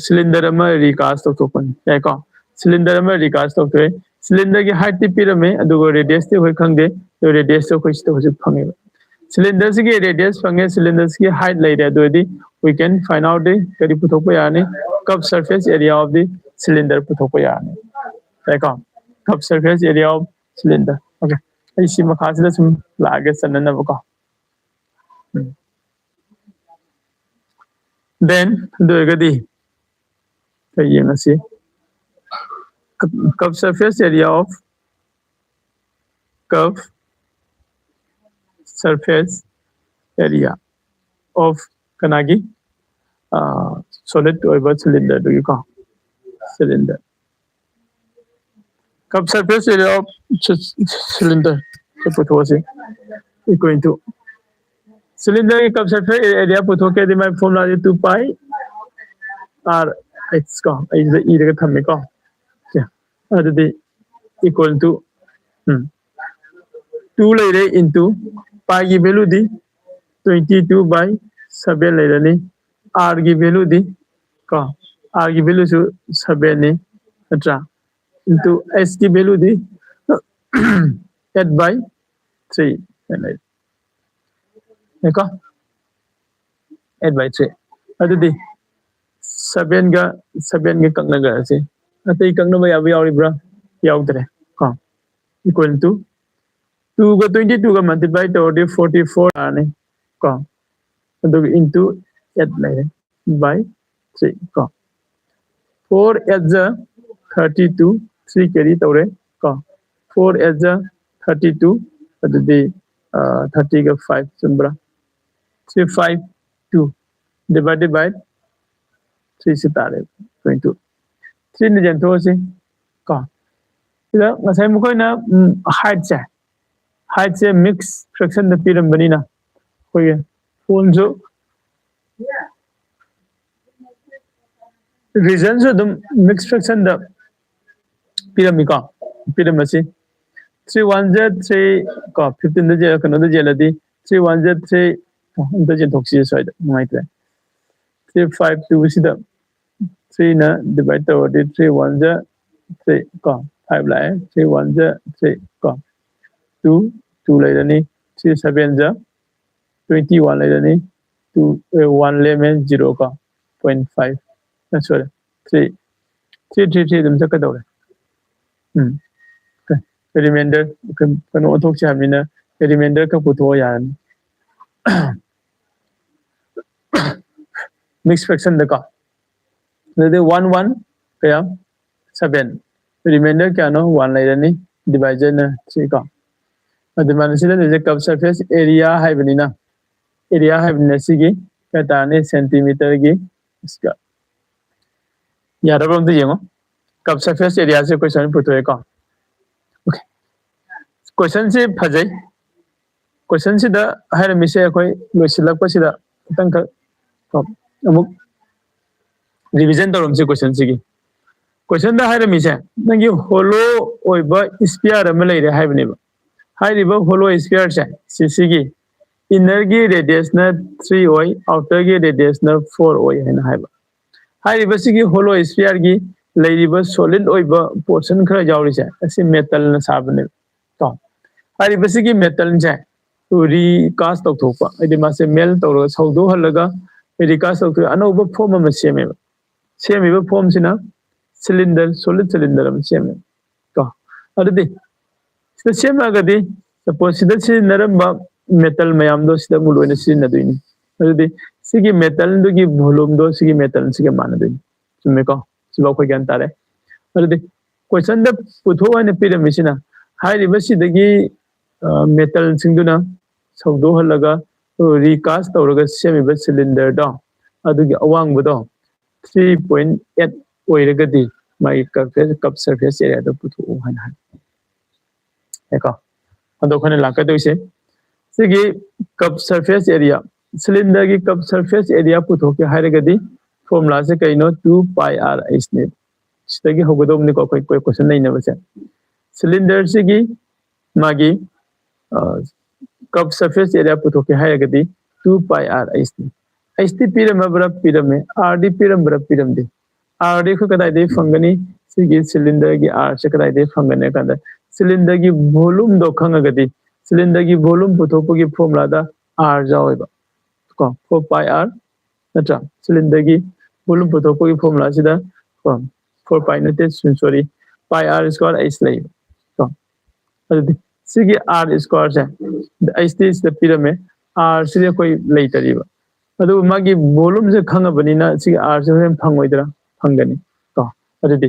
cylinder ꯑꯃ recast ꯇꯧꯊꯣꯛꯄꯅꯤ, ꯌꯥꯏꯀꯣ? Cylinder ꯑꯃ recast ꯇꯧꯊꯣꯛꯑꯦ꯫ Cylinder ꯒꯤ height ꯇꯤ ꯄꯤꯔꯝꯃꯦ, ꯑꯗꯨꯒ radius ꯇꯤ ꯑꯩꯈꯣꯏ ꯈꯪꯗꯦ꯫ ꯑꯗꯨ radius ꯇꯣ ꯑꯩꯈꯣꯏ ꯁꯤꯗ ꯍꯧꯖꯤꯛ ꯐꯪꯉꯦꯕ꯫ Cylinder ꯁꯤꯒꯤ radius ꯐꯪꯉꯦ, cylinder ꯁꯤꯒꯤ height ꯂꯩꯔꯦ, ꯑꯗꯨ ꯑꯣꯏꯔꯗꯤ we can find out the ꯀꯔꯤ ꯄꯨꯊꯣꯛꯄ ꯌꯥꯔꯅꯤ? Curved surface area of the cylinder ꯄꯨꯊꯣꯛꯄ ꯌꯥꯔꯅꯤ, ꯌꯥꯏꯀꯣ? Curved surface area of cylinder. Okay, ꯑꯩ ꯁꯤ ꯃꯈꯥꯁꯤꯗ ꯁꯨꯝ ꯂꯥꯛꯑꯒꯦ ꯆꯟꯅꯅꯕꯀꯣ꯫ ꯎꯝ꯫ Then ꯑꯗꯨ ꯑꯣꯏꯔꯒꯗꯤ ꯀꯩ ꯌꯦꯡꯉꯁꯤ? Curved surface area of, curved surface area of ꯀꯅꯥꯒꯤ? ꯑꯥ, solid ꯑꯣꯏꯕ cylinder ꯗꯨꯒꯤꯀꯣ, cylinder꯫ Curved surface area of cy-, cylinder say ꯄꯨꯊꯣꯛꯑꯁꯤ, equal to cylinder ꯒꯤ curved surface area ꯄꯨꯊꯣꯛꯀꯦꯗꯤ ꯃꯥꯏ formula ꯁꯦ two pi R H ꯀꯣ, ꯑꯩ ꯁꯤꯗ ꯏꯔꯒ ꯊꯝꯃꯦꯀꯣ꯫ Okay, ꯑꯗꯨꯗꯤ equal to, ꯎꯝ, two ꯂꯩꯔꯦ into pi ꯒꯤ value D twenty two by seven ꯂꯩꯔꯅꯤ꯫ R ꯒꯤ value ꯗꯤ ꯀꯣ, R ꯒꯤ value ꯁꯨ seven ꯅꯤ, ꯅꯠꯇ꯭ꯔꯥ? Into H ꯀꯤ value D eight by three ꯍꯥꯏꯅ ꯂꯩꯔꯦ꯫ ꯌꯥꯏꯀꯣ? Eight by three꯫ ꯑꯗꯨꯗꯤ seven ꯒ seven ꯒ ꯀꯛꯅꯈ꯭ꯔꯁꯤ꯫ ꯑꯇꯩ ꯀꯛꯅꯕ ꯌꯥꯕ ꯌꯥꯎꯔꯤꯕ꯭ꯔꯥ? ꯌꯥꯎꯗ꯭ꯔꯦ ꯀꯣ꯫ Equal to two ꯒ twenty two ꯒ multiply ꯇꯧꯔꯗꯤ forty four ꯂꯥꯛꯑꯅꯤ ꯀꯣ꯫ ꯑꯗꯨꯒ into eight ꯂꯩꯔꯦ by three ꯀꯣ꯫ Four eight ꯖ thirty two, three carry ꯇꯧꯔꯦ ꯀꯣ꯫ Four eight ꯖ thirty two, ꯑꯗꯨꯗꯤ, ꯑ, thirty ꯒ five ꯆꯨꯝꯕ꯭ꯔꯥ? Three five two divided by three ꯁꯤ ꯇꯥꯔꯦ, twenty two꯫ Three ꯅ ꯌꯦꯟꯊꯣꯛꯑꯁꯤ ꯀꯣ꯫ ꯁꯤꯗ ꯉꯁꯥꯏ ꯃꯈꯣꯏꯅ, ꯎꯝ, height ꯁꯦ, height ꯁꯦ mix fraction ꯗ ꯄꯤꯔꯝꯕꯅꯤꯅ ꯑꯩꯈꯣꯏꯒꯤ ꯍꯣꯜꯁꯨ, region ꯁꯨ ꯑꯗꯨꯝ mix fraction ꯗ ꯄꯤꯔꯝꯃꯤꯀꯣ꯫ ꯄꯤꯔꯝꯕꯁꯤ ꯊ꯭ꯔꯤ ꯋꯥꯟ ꯖ ꯊ꯭ꯔꯤ ꯀꯣ, ꯐꯤꯐꯇꯤꯟꯗ ꯀꯩꯅꯣꯗ ꯌꯦꯜꯂꯗꯤ ꯊ꯭ꯔꯤ ꯋꯥꯟ ꯖ ꯊ꯭ꯔꯤ, ꯑꯝꯇ ꯌꯦꯟꯊꯣꯛꯁꯤ ꯁ꯭ꯋꯥꯏꯗ, ꯅꯨꯡꯉꯥꯏꯇ꯭ꯔꯦ꯫ ꯊ꯭ꯔꯤ ꯐꯥꯏꯚ ꯇꯨꯁꯤꯗ ꯊ꯭ꯔꯤꯅ ꯗꯤꯚꯥꯏꯠ ꯇꯧꯔꯗꯤ ꯊ꯭ꯔꯤ ꯋꯥꯟ ꯖ ꯊ꯭ꯔꯤ ꯀꯣ, ꯐꯥꯏꯚ ꯂꯥꯛꯑꯦ꯫ ꯊ꯭ꯔꯤ ꯋꯥꯟ ꯖ ꯊ꯭ꯔꯤ ꯀꯣ, ꯇꯨ, ꯇꯨ ꯂꯩꯔꯅꯤ꯫ ꯊ꯭ꯔꯤ ꯁꯚꯦꯟ ꯖ ꯇ꯭ꯋꯦꯟꯇꯤ ꯋꯥꯟ ꯂꯩꯔꯅꯤ꯫ ꯇꯨ, ꯋꯥꯟ ꯂꯦꯝꯃꯦ, ꯖꯤꯔꯣ ꯀꯣ, ꯄꯣꯏꯟ ꯐꯥꯏꯚ, ꯁꯣꯔꯤ, ꯊ꯭ꯔꯤ, ꯊ꯭ꯔꯤ ꯊ꯭ꯔꯤ ꯊ꯭ꯔꯤ ꯑꯗꯨꯝ ꯆꯠꯀꯗꯧꯔꯦ꯫ ꯎꯝ, ꯔꯤꯃꯥꯏꯟꯗꯔ ꯀꯩꯅꯣ ꯑꯣꯟꯊꯣꯛꯁꯦ ꯍꯥꯏꯕꯅꯤꯅ ꯔꯤꯃꯥꯏꯟꯗꯔ ꯈꯛ ꯄꯨꯊꯣꯛꯑ ꯌꯥꯔꯅꯤ꯫ ꯃꯤꯛꯁ ꯐ꯭ꯔꯦꯛꯁꯟꯗ ꯀꯣ, ꯑꯗꯨꯗꯤ ꯋꯥꯟ ꯋꯥꯟ ꯀꯌꯥ, ꯁꯚꯦꯟ, ꯔꯤꯃꯥꯏꯟꯗꯔ ꯀꯌꯥꯅꯣ, ꯋꯥꯟ ꯂꯩꯔꯅꯤ, ꯗꯤꯚꯥꯏꯖꯔꯅ ꯊ꯭ꯔꯤ ꯀꯣ꯫ ꯑꯗꯨꯃꯥꯏꯅ ꯁꯤꯗ ꯂꯩꯔꯤꯁꯦ ꯀꯞ ꯁꯔꯐꯦꯁ ꯑꯦꯔꯤꯌꯥ ꯍꯥꯏꯕꯅꯤꯅ, ꯑꯦꯔꯤꯌꯥ ꯍꯥꯏꯕꯅꯤꯅ ꯁꯤꯒꯤ ꯀꯌꯥ ꯇꯥꯔꯅꯤ, ꯁꯦꯟꯇꯤꯃꯤꯇꯔꯒꯤ ꯁ꯭ꯀ꯭ꯋꯥꯔ꯫ ꯌꯥꯔꯕ ꯑꯝꯇ ꯌꯦꯡꯉꯣ꯫ ꯀꯞ ꯁꯔꯐꯦꯁ ꯑꯦꯔꯤꯌꯥꯁꯦ ꯀꯣꯏꯁꯟ ꯄꯨꯊꯣꯛꯑꯦꯀꯣ꯫ ꯑꯣꯀꯦ, ꯀꯣꯏꯁꯟꯁꯤ ꯐꯖꯩ꯫ ꯀꯣꯏꯁꯟꯁꯤꯗ ꯍꯥꯏꯔꯝꯃꯤꯁꯦ ꯑꯩꯈꯣꯏ ꯂꯣꯏꯁꯤꯜꯂꯛꯄꯁꯤꯗ ꯈꯤꯇꯪꯈꯛ ꯀꯣ, ꯑꯃꯨꯛ ꯔꯤꯚꯤꯖꯟ ꯇꯧꯔꯝꯁꯤ ꯀꯣꯏꯁꯟꯁꯤꯒꯤ꯫ ꯀꯣꯏꯁꯟꯗ ꯍꯥꯏꯔꯝꯃꯤꯁꯦ ꯅꯪꯒꯤ ꯍꯣꯂꯣ ꯑꯣꯏꯕ ꯏꯁꯄꯤꯌꯥꯔ ꯑꯃ ꯂꯩꯔꯦ ꯍꯥꯏꯕꯅꯦꯕ꯫ ꯍꯥꯏꯔꯤꯕ ꯍꯣꯂꯣ ꯏꯁꯄꯤꯌꯥꯔꯁꯦ ꯁꯤꯁꯤꯒꯤ ꯏꯟꯅꯔꯒꯤ ꯔꯦꯗꯤꯌꯁꯅ ꯊ꯭ꯔꯤ ꯑꯣꯏ, ꯑꯥꯎꯇꯔꯒꯤ ꯔꯦꯗꯤꯌꯁꯅ ꯐꯣꯔ ꯑꯣꯏ ꯍꯥꯏꯅ ꯍꯥꯏꯕ꯫ ꯍꯥꯏꯔꯤꯕꯁꯤꯒꯤ ꯍꯣꯂꯣ ꯏꯁꯐꯤꯌꯔꯒꯤ ꯂꯩꯔꯤꯕ ꯁꯣꯂꯤꯗ ꯑꯣꯏꯕ ꯄꯣꯔꯁꯟ ꯈꯔ ꯌꯥꯎꯔꯤꯁꯦ ꯑꯁꯤ ꯃꯦꯇꯜꯅ ꯁꯥꯕꯅꯦꯕ ꯀꯣ꯫ ꯍꯥꯏꯔꯤꯕꯁꯤꯒꯤ ꯃꯦꯇꯜꯁꯦ ꯔꯤꯀꯥꯁ ꯇꯧꯊꯣꯛꯄ, ꯍꯥꯏꯗꯤ ꯃꯥꯁꯦ ꯃꯦꯜ ꯇꯧꯔꯒ ꯁꯧꯗꯣꯛꯍꯜꯂꯒ ꯔꯤꯀꯥꯁ ꯇꯧꯊꯣꯛꯑꯦ, ꯑꯅꯧꯕ ꯐꯣꯝ ꯑꯃ ꯁꯦꯝꯃꯦꯕ꯫ ꯁꯦꯝꯃꯤꯕ ꯐꯣꯝꯁꯤꯅ ꯁꯤꯂꯤꯟꯗꯔ, ꯁꯣꯂꯤꯗ ꯁꯤꯂꯤꯟꯗꯔ ꯑꯃ ꯁꯦꯝꯃꯦꯕ ꯀꯣ꯫ ꯑꯗꯨꯗꯤ ꯁꯤꯗ ꯁꯦꯝꯃꯛꯑꯒꯗꯤ ꯁꯄꯣꯁ ꯁꯤꯗ ꯁꯤꯖꯤꯟꯅꯔꯝꯕ ꯃꯦꯇꯜ ꯃꯌꯥꯝꯗꯣ ꯁꯤꯗ ꯑꯃꯨꯛ ꯂꯣꯏꯅ ꯁꯤꯖꯤꯟꯅꯗꯣꯏꯅꯤ꯫ ꯑꯗꯨꯗꯤ ꯁꯤꯒꯤ ꯃꯦꯇꯜꯗꯨꯒꯤ ꯚꯣꯂꯨꯝꯗꯣ ꯁꯤꯒꯤ ꯃꯦꯇꯜꯁꯤꯒ ꯃꯥꯟꯅꯗꯣꯏꯅꯤ꯫ ꯆꯨꯝꯃꯦꯀꯣ? ꯁꯤꯐꯥꯎ ꯑꯩꯈꯣꯏ ꯒ꯭ꯌꯥꯟ ꯇꯥꯔꯦ꯫ ꯑꯗꯨꯗꯤ ꯀꯣꯏꯁꯟꯗ ꯄꯨꯊꯣꯛ ꯑꯣꯏꯅ ꯄꯤꯔꯝꯃꯤꯁꯤꯅ ꯍꯥꯏꯔꯤꯕ ꯁꯤꯗꯒꯤ ꯃꯦꯇꯜꯁꯤꯡꯗꯨꯅ ꯁꯧꯗꯣꯛꯍꯜꯂꯒ ꯔꯤꯀꯥꯁ ꯇꯧꯔꯒ ꯁꯦꯝꯃꯤꯕ ꯁꯤꯂꯤꯟꯗꯔꯗꯣ, ꯑꯗꯨꯒꯤ ꯑꯋꯥꯡꯕꯗꯣ ꯊ꯭ꯔꯤ ꯄꯣꯏꯟ ꯑꯦꯠ ꯑꯣꯏꯔꯒꯗꯤ ꯃꯥꯒꯤ ꯀꯞ ꯁꯔꯐꯦꯁ ꯑꯦꯔꯤꯌꯥꯗꯣ ꯄꯨꯊꯣꯛꯎ ꯍꯥꯏꯅ ꯍꯥꯏ꯫ ꯀꯣ, ꯑꯗꯣ ꯑꯩꯈꯣꯏꯅ ꯂꯥꯛꯀꯗꯣꯏꯁꯦ ꯁꯤꯒꯤ ꯀꯞ ꯁꯔꯐꯦꯁ ꯑꯦꯔꯤꯌꯥ, ꯁꯤꯂꯤꯟꯗꯔꯒꯤ ꯀꯞ ꯁꯔꯐꯦꯁ ꯑꯦꯔꯤꯌꯥ ꯄꯨꯊꯣꯛꯀꯦ ꯍꯥꯏꯔꯒꯗꯤ ꯐꯣꯔꯃꯨꯂꯥꯁꯦ ꯀꯩꯅꯣ? ꯇꯨ ꯄꯥꯏ ꯑꯥꯔ ꯑꯩꯆꯅꯦ꯫ ꯁꯤꯗꯒꯤ ꯍꯧꯒꯗꯧꯕꯅꯤꯀꯣ ꯑꯩꯈꯣꯏ ꯀꯣꯏꯁꯟ ꯅꯩꯅꯕꯁꯦ꯫ cylinder ꯁꯤꯒꯤ ꯃꯥꯒꯤ ꯀꯞ ꯁꯔꯐꯦꯁ ꯑꯦꯔꯤꯌꯥ ꯄꯨꯊꯣꯛꯀꯦ ꯍꯥꯏꯔꯒꯗꯤ two pi r H T꯫ H T ꯄꯤꯔꯝꯃꯕ꯭ꯔꯥ? ꯄꯤꯔꯝꯃꯦ꯫ R ꯗꯤ ꯄꯤꯔꯝꯕ꯭ꯔꯥ? ꯄꯤꯔꯝꯗꯦ꯫ R ꯗꯤ ꯑꯩꯈꯣꯏ ꯀꯗꯥꯏꯗꯒꯤ ꯐꯪꯒꯅꯤ? ꯁꯤꯒꯤ cylinder ꯒꯤ R ꯁꯦ ꯀꯗꯥꯏꯗꯒꯤ ꯐꯪꯒꯅꯤ ꯍꯥꯏ ꯀꯥꯟꯗ cylinder ꯒꯤ volume ꯗꯣ ꯈꯪꯉꯒꯗꯤ cylinder ꯒꯤ volume ꯄꯨꯊꯣꯛꯄꯒꯤ formula ꯗ R ꯌꯥꯎꯋꯦꯕ꯫ ꯀꯣ four pi r ꯅꯠꯇ꯭ꯔꯥ? Cylinder ꯒꯤ volume ꯄꯨꯊꯣꯛꯄꯒꯤ formula ꯁꯤꯗ ꯀꯣ four pi ꯅꯠꯇꯦ, sorry, pi r square H ꯂꯩꯕ꯫ ꯀꯣ ꯑꯗꯨꯗꯤ ꯁꯤꯒꯤ R square ꯁꯦ H T ꯁꯤꯗ ꯄꯤꯔꯝꯃꯦ, R ꯁꯤꯗꯤ ꯑꯩꯈꯣꯏ ꯂꯩꯇꯔꯤꯕ꯫ ꯑꯗꯨꯕꯨ ꯃꯥꯒꯤ volume ꯁꯦ ꯈꯪꯉꯕꯅꯤꯅ ꯁꯤꯒꯤ R ꯁꯦ ꯍꯣꯔꯦꯟ ꯐꯪꯉꯣꯏꯗ꯭ꯔꯥ? ꯐꯪꯒꯅꯤ꯫ ꯀꯣ ꯑꯗꯨꯗꯤ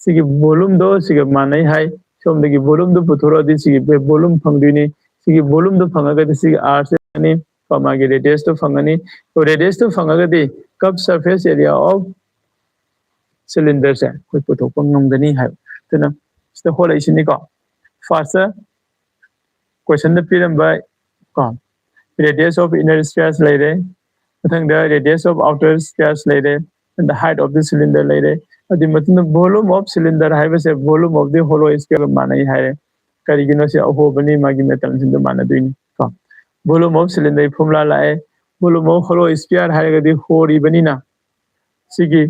ꯁꯤꯒꯤ volume ꯗꯣ ꯁꯤꯒ ꯃꯥꯟꯅꯩ ꯍꯥꯏ꯫ ꯁꯣꯝꯗꯒꯤ volume ꯗꯣ ꯄꯨꯊꯣꯔꯛꯑꯗꯤ ꯁꯤꯒꯤ volume ꯐꯪꯗꯣꯏꯅꯤ꯫ ꯁꯤꯒꯤ volume ꯗꯣ ꯐꯪꯉꯒꯗꯤ ꯁꯤꯒꯤ R ꯁꯦ ꯐꯪꯉꯅꯤ꯫ ꯀꯣ ꯃꯥꯒꯤ radius ꯇꯣ ꯐꯪꯉꯅꯤ꯫ Radius to ꯐꯪꯉꯒꯗꯤ cup surface area of cylinder ꯁꯦ ꯑꯩꯈꯣꯏ ꯄꯨꯊꯣꯛꯄ ꯉꯝꯒꯅꯤ ꯍꯥꯏꯕ꯫ ꯑꯗꯨꯅ ꯁꯤꯗ ꯍꯣꯠꯂꯛꯏꯁꯤꯅꯤꯀꯣ꯫ First question ꯗ ꯄꯤꯔꯝꯕ ꯀꯣ radius of inner spheres ꯂꯩꯔꯦ, ꯃꯊꯪꯗ radius of outer spheres ꯂꯩꯔꯦ, and the height of the cylinder ꯂꯩꯔꯦ꯫ ꯑꯗꯨꯒꯤ ꯃꯇꯨꯡꯗ volume of cylinder ꯍꯥꯏꯕꯁꯦ volume of the hollow sphere ꯒ ꯃꯥꯟꯅꯩ ꯍꯥꯏꯔꯦ꯫ ꯀꯔꯤꯒꯤꯅꯣ? ꯁꯤ ꯑꯍꯣꯕꯅꯤ, ꯃꯥꯒꯤ metal ꯁꯤꯡꯗꯣ ꯃꯥꯟꯅꯗꯣꯏꯅꯤ ꯀꯣ꯫ Volume of cylinder ꯒꯤ formula ꯂꯥꯛꯑꯦ꯫ Volume of hollow sphere ꯍꯥꯏꯔꯒꯗꯤ ꯍꯣꯔꯤꯕꯅꯤꯅ ꯁꯤꯒꯤ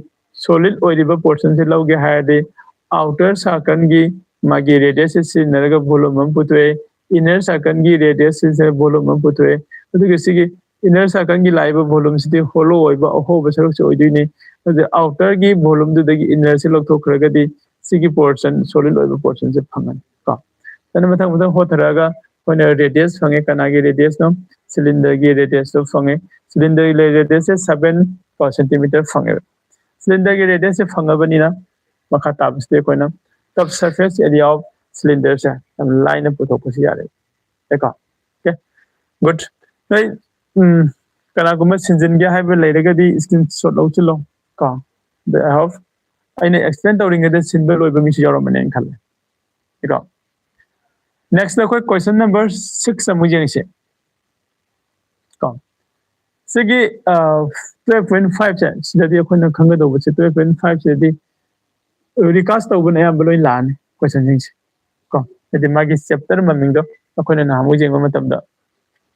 solid ꯑꯣꯏꯔꯤꯕ portion ꯁꯦ ꯂꯧꯒꯦ ꯍꯥꯏꯔꯗꯤ outer circle ꯒꯤ ꯃꯥꯒꯤ radius ꯁꯦ ꯁꯤꯖꯤꯟꯅꯔꯒ volume ꯑꯃ ꯄꯨꯊꯣꯛꯑꯦ, inner circle ꯒꯤ radius ꯁꯤꯖꯤꯟꯅꯔꯒ volume ꯑꯃ ꯄꯨꯊꯣꯛꯑꯦ꯫ ꯑꯗꯨꯒ ꯁꯤꯒꯤ inner circle ꯒꯤ ꯂꯥꯛꯏꯕ volume ꯁꯤꯗꯤ hollow ꯑꯣꯏꯕ ꯑꯍꯣꯕ ꯁꯔꯨꯛꯁꯦ ꯑꯣꯏꯗꯣꯏꯅꯤ꯫ ꯑꯗꯨ outer ꯒꯤ volume ꯗꯨꯗꯒꯤ inner ꯁꯦ ꯂꯧꯊꯣꯛꯈ꯭ꯔꯒꯗꯤ ꯁꯤꯒꯤ portion, solid ꯑꯣꯏꯕ portion ꯁꯦ ꯐꯪꯉꯅꯤ ꯀꯣ꯫ ꯑꯗꯨꯅ ꯃꯊꯪ ꯃꯊꯪ ꯍꯣꯠꯊꯔꯛꯑꯒ ꯑꯩꯈꯣꯏꯅ radius ꯐꯪꯉꯦ꯫ ꯀꯅꯥꯒꯤ radius ꯅꯣ? Cylinder ꯒꯤ radius ꯇꯣ ꯐꯪꯉꯦ꯫ Cylinder ꯒꯤ radius ꯁꯦ seven centimeter ꯐꯪꯉꯦꯕ꯫ Cylinder ꯒꯤ radius ꯁꯦ ꯐꯪꯉꯕꯅꯤꯅ ꯃꯈꯥ ꯇꯥꯕꯁꯤꯗꯤ ꯑꯩꯈꯣꯏꯅ cup surface area of cylinder ꯁꯦ ꯌꯥꯝ ꯂꯥꯏꯅ ꯄꯨꯊꯣꯛꯄꯁꯨ ꯌꯥꯔꯦ꯫ ꯀꯣ okay, good꯫ ꯅꯣꯏ ꯎꯝ ꯀꯅꯥꯒꯨꯝꯕ ꯁꯤꯟꯖꯤꯟꯒꯦ ꯍꯥꯏꯕ ꯂꯩꯔꯒꯗꯤ screenshot ꯂꯧꯁꯤꯜꯂꯣ ꯀꯣ꯫ I hope ꯑꯩꯅ explain ꯇꯧꯔꯤꯉꯩꯗ ꯁꯤꯟꯕ ꯂꯣꯏꯕ ꯃꯤꯁꯨ ꯌꯥꯎꯔꯝꯃꯅꯦꯅ ꯈꯜꯂꯦ꯫ ꯀꯣ next ꯑꯩꯈꯣꯏ question number six ꯑꯃꯨꯛ ꯌꯦꯡꯁꯤ꯫ ꯀꯣ ꯁꯤꯒꯤ twelve point five ꯁꯦ, ꯁꯤꯗꯗꯤ ꯑꯩꯈꯣꯏꯅ ꯈꯪꯒꯗꯧꯕꯁꯦ twelve point five ꯁꯤꯗꯗꯤ recast ꯇꯧꯕꯅ ꯑꯌꯥꯝꯕ ꯂꯣꯏ ꯂꯥꯛꯑꯅꯤ question ꯁꯤꯡꯁꯦ꯫ ꯍꯥꯏꯗꯤ ꯃꯥꯒꯤ ꯆꯦꯞꯇꯔ ꯃꯃꯤꯡꯗꯣ ꯑꯩꯈꯣꯏꯅ ꯅꯍꯥꯟꯃꯨꯛ ꯌꯦꯡꯕ ꯃꯇꯝꯗ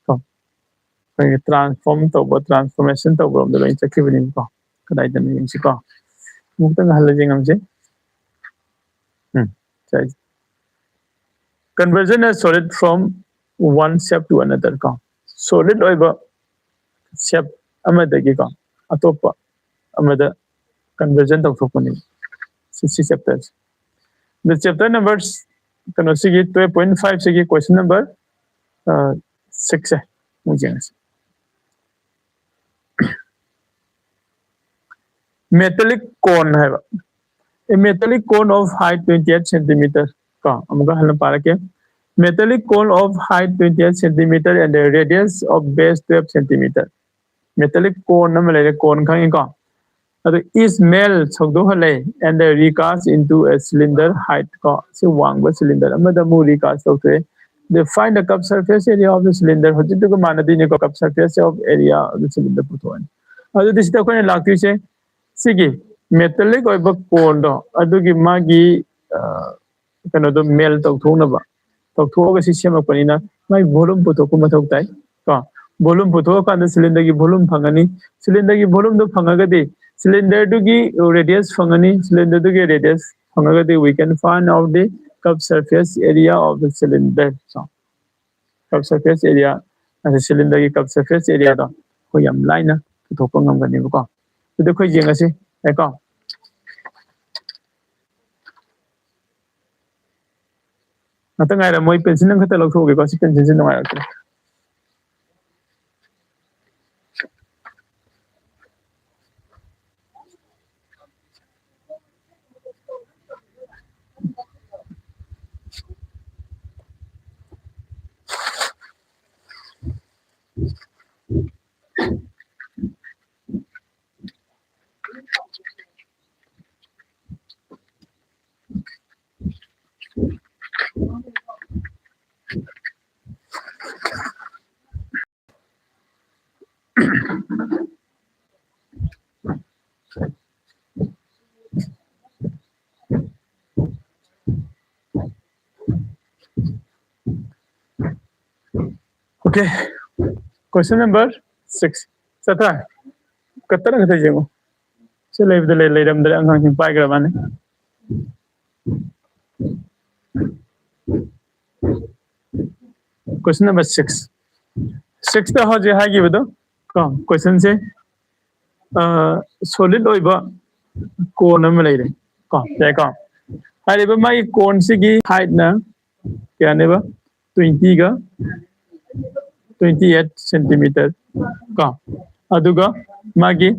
ꯀꯣ, ꯑꯩꯈꯣꯏꯒꯤ ꯇ꯭ꯔꯥꯟꯁꯐꯣꯔꯝ ꯇꯧꯕ, ꯇ꯭ꯔꯥꯟꯁꯐꯣꯔꯃꯦꯁꯟ ꯇꯧꯕꯔꯣꯝꯗ ꯂꯣꯏ ꯆꯠꯈꯤꯕꯅꯤꯀꯣ꯫ ꯀꯗꯥꯏꯗꯅꯣ ꯌꯦꯡꯁꯤꯀꯣ꯫ ꯑꯃꯨꯛꯇꯪ ꯍꯜꯂ ꯌꯦꯡꯉꯝꯁꯦ꯫ ꯎꯝ, ꯁꯦ꯫ Conversion a solid from one shape to another ꯀꯣ꯫ ꯁꯣꯂꯤꯗ ꯑꯣꯏꯕ ꯁꯦꯞ ꯑꯃꯗꯒꯤꯀꯣ ꯑꯇꯣꯞꯄ ꯑꯃꯗ ꯀꯟꯚꯔꯖꯟ ꯇꯧꯊꯣꯛꯄꯅꯤ ꯁꯤ, ꯁꯤ ꯆꯦꯞꯇꯔꯁꯦ꯫ ꯑꯗ ꯆꯦꯞꯇꯔ ꯅꯝꯕꯔ ꯀꯩꯅꯣꯁꯤꯒꯤ twelve point five ꯁꯤꯒꯤ question number six ꯁꯦ ꯑꯃꯨꯛ ꯌꯦꯡꯉꯁꯤ꯫ Metallic cone ꯍꯥꯏꯕ, a metallic cone of height twenty eight centimeter ꯀꯣ꯫ ꯑꯃꯨꯛꯀ ꯍꯟꯅ ꯄꯥꯔꯛꯀꯦ꯫ Metallic cone of height twenty eight centimeter and the radius of base twelve centimeter꯫ Metallic cone ꯑꯃ ꯂꯩꯔꯦ, cone ꯈꯪꯉꯤꯀꯣ? ꯑꯗꯨ is melt, ꯁꯧꯗꯣꯛꯍꯜꯂꯦ, and the recast into a cylinder height ꯀꯣ, ꯁꯤ ꯋꯥꯡꯕ ꯁꯤꯂꯤꯟꯗꯔ ꯑꯃꯗ ꯑꯃꯨꯛ recast ꯇꯧꯊꯣꯛꯑꯦ꯫ The find the curved surface area of the cylinder, ꯍꯧꯖꯤꯛꯇꯨꯒ ꯃꯥꯟꯅꯗꯣꯏꯅꯤꯀꯣ, curved surface of area of the cylinder ꯄꯨꯊꯣꯛꯑꯅꯤ꯫ ꯑꯗꯨꯗꯤ ꯁꯤꯗ ꯑꯩꯈꯣꯏꯅ ꯂꯥꯛꯇꯣꯏꯁꯦ ꯁꯤꯒꯤ metallic ꯑꯣꯏꯕ coneꯗꯣ, ꯑꯗꯨꯒꯤ ꯃꯥꯒꯤ ꯀꯩꯅꯣꯗꯣ melt ꯇꯧꯊꯣꯛꯅꯕ, ꯇꯧꯊꯣꯛꯑꯒ ꯁꯤ ꯁꯦꯝꯃꯛꯄꯅꯤꯅ ꯃꯥꯒꯤ volume ꯄꯨꯊꯣꯛꯄ ꯃꯊꯧ ꯇꯥꯏ ꯀꯣ꯫ Volume ꯄꯨꯊꯣꯛꯑꯀꯥꯟꯗ cylinderꯒꯤ volume ꯐꯪꯉꯅꯤ꯫ Cylinderꯒꯤ volumeꯗꯣ ꯐꯪꯉꯒꯗꯤ cylinderꯗꯨꯒꯤ radius ꯐꯪꯉꯅꯤ꯫ Cylinderꯗꯨꯒꯤ radius ꯐꯪꯉꯒꯗꯤ we can find out the curved surface area of the cylinder꯫ So, curved surface area, cylinderꯒꯤ curved surface areaꯗꯣ ꯑꯩꯈꯣꯏ ꯌꯥꯝ ꯂꯥꯏꯅ ꯄꯨꯊꯣꯛꯄ ꯉꯝꯒꯅꯦꯕꯀꯣ꯫ ꯑꯗꯨꯗꯤ ꯑꯩꯈꯣꯏ ꯌꯦꯡꯉꯁꯤ ꯀꯣ꯫ ꯉꯥꯛꯇ ꯉꯥꯏꯔꯝꯃꯣ, ꯑꯩ pencil ꯑꯃꯈꯛꯇ ꯂꯧꯊꯣꯛꯎꯒꯦꯀꯣ, ꯁꯤ pencilꯁꯦ ꯅꯨꯡꯉꯥꯏꯔꯛꯇ꯭ꯔꯦ꯫ Question number six. ꯆꯠꯊ꯭ꯔꯥ? ꯀꯠꯇꯅ ꯈꯛꯇ ꯌꯦꯡꯉꯨ꯫ ꯁꯤ ꯂꯩꯕꯗ ꯂꯩ, ꯂꯩꯔꯝꯗ꯭ꯔꯦ, ꯑꯉꯥꯡꯁꯤꯡ ꯄꯥꯏꯈ꯭ꯔꯕꯅꯤ꯫ Question number six. Sixth ꯍꯧꯖꯤꯛ ꯍꯥꯏꯈꯤꯕꯗꯣ, ꯀꯣ, questionꯁꯦ solid ꯑꯣꯏꯕ cone ꯑꯃ ꯂꯩꯔꯦ, ꯀꯣ, ꯌꯥꯏꯀꯣ? ꯍꯥꯏꯔꯤꯕ ꯃꯥꯒꯤ coneꯁꯤꯒꯤ heightꯅ ꯀꯌꯥꯅꯦꯕ? Twentyꯒ twenty eight centimeter, ꯀꯣ, ꯑꯗꯨꯒ ꯃꯥꯒꯤ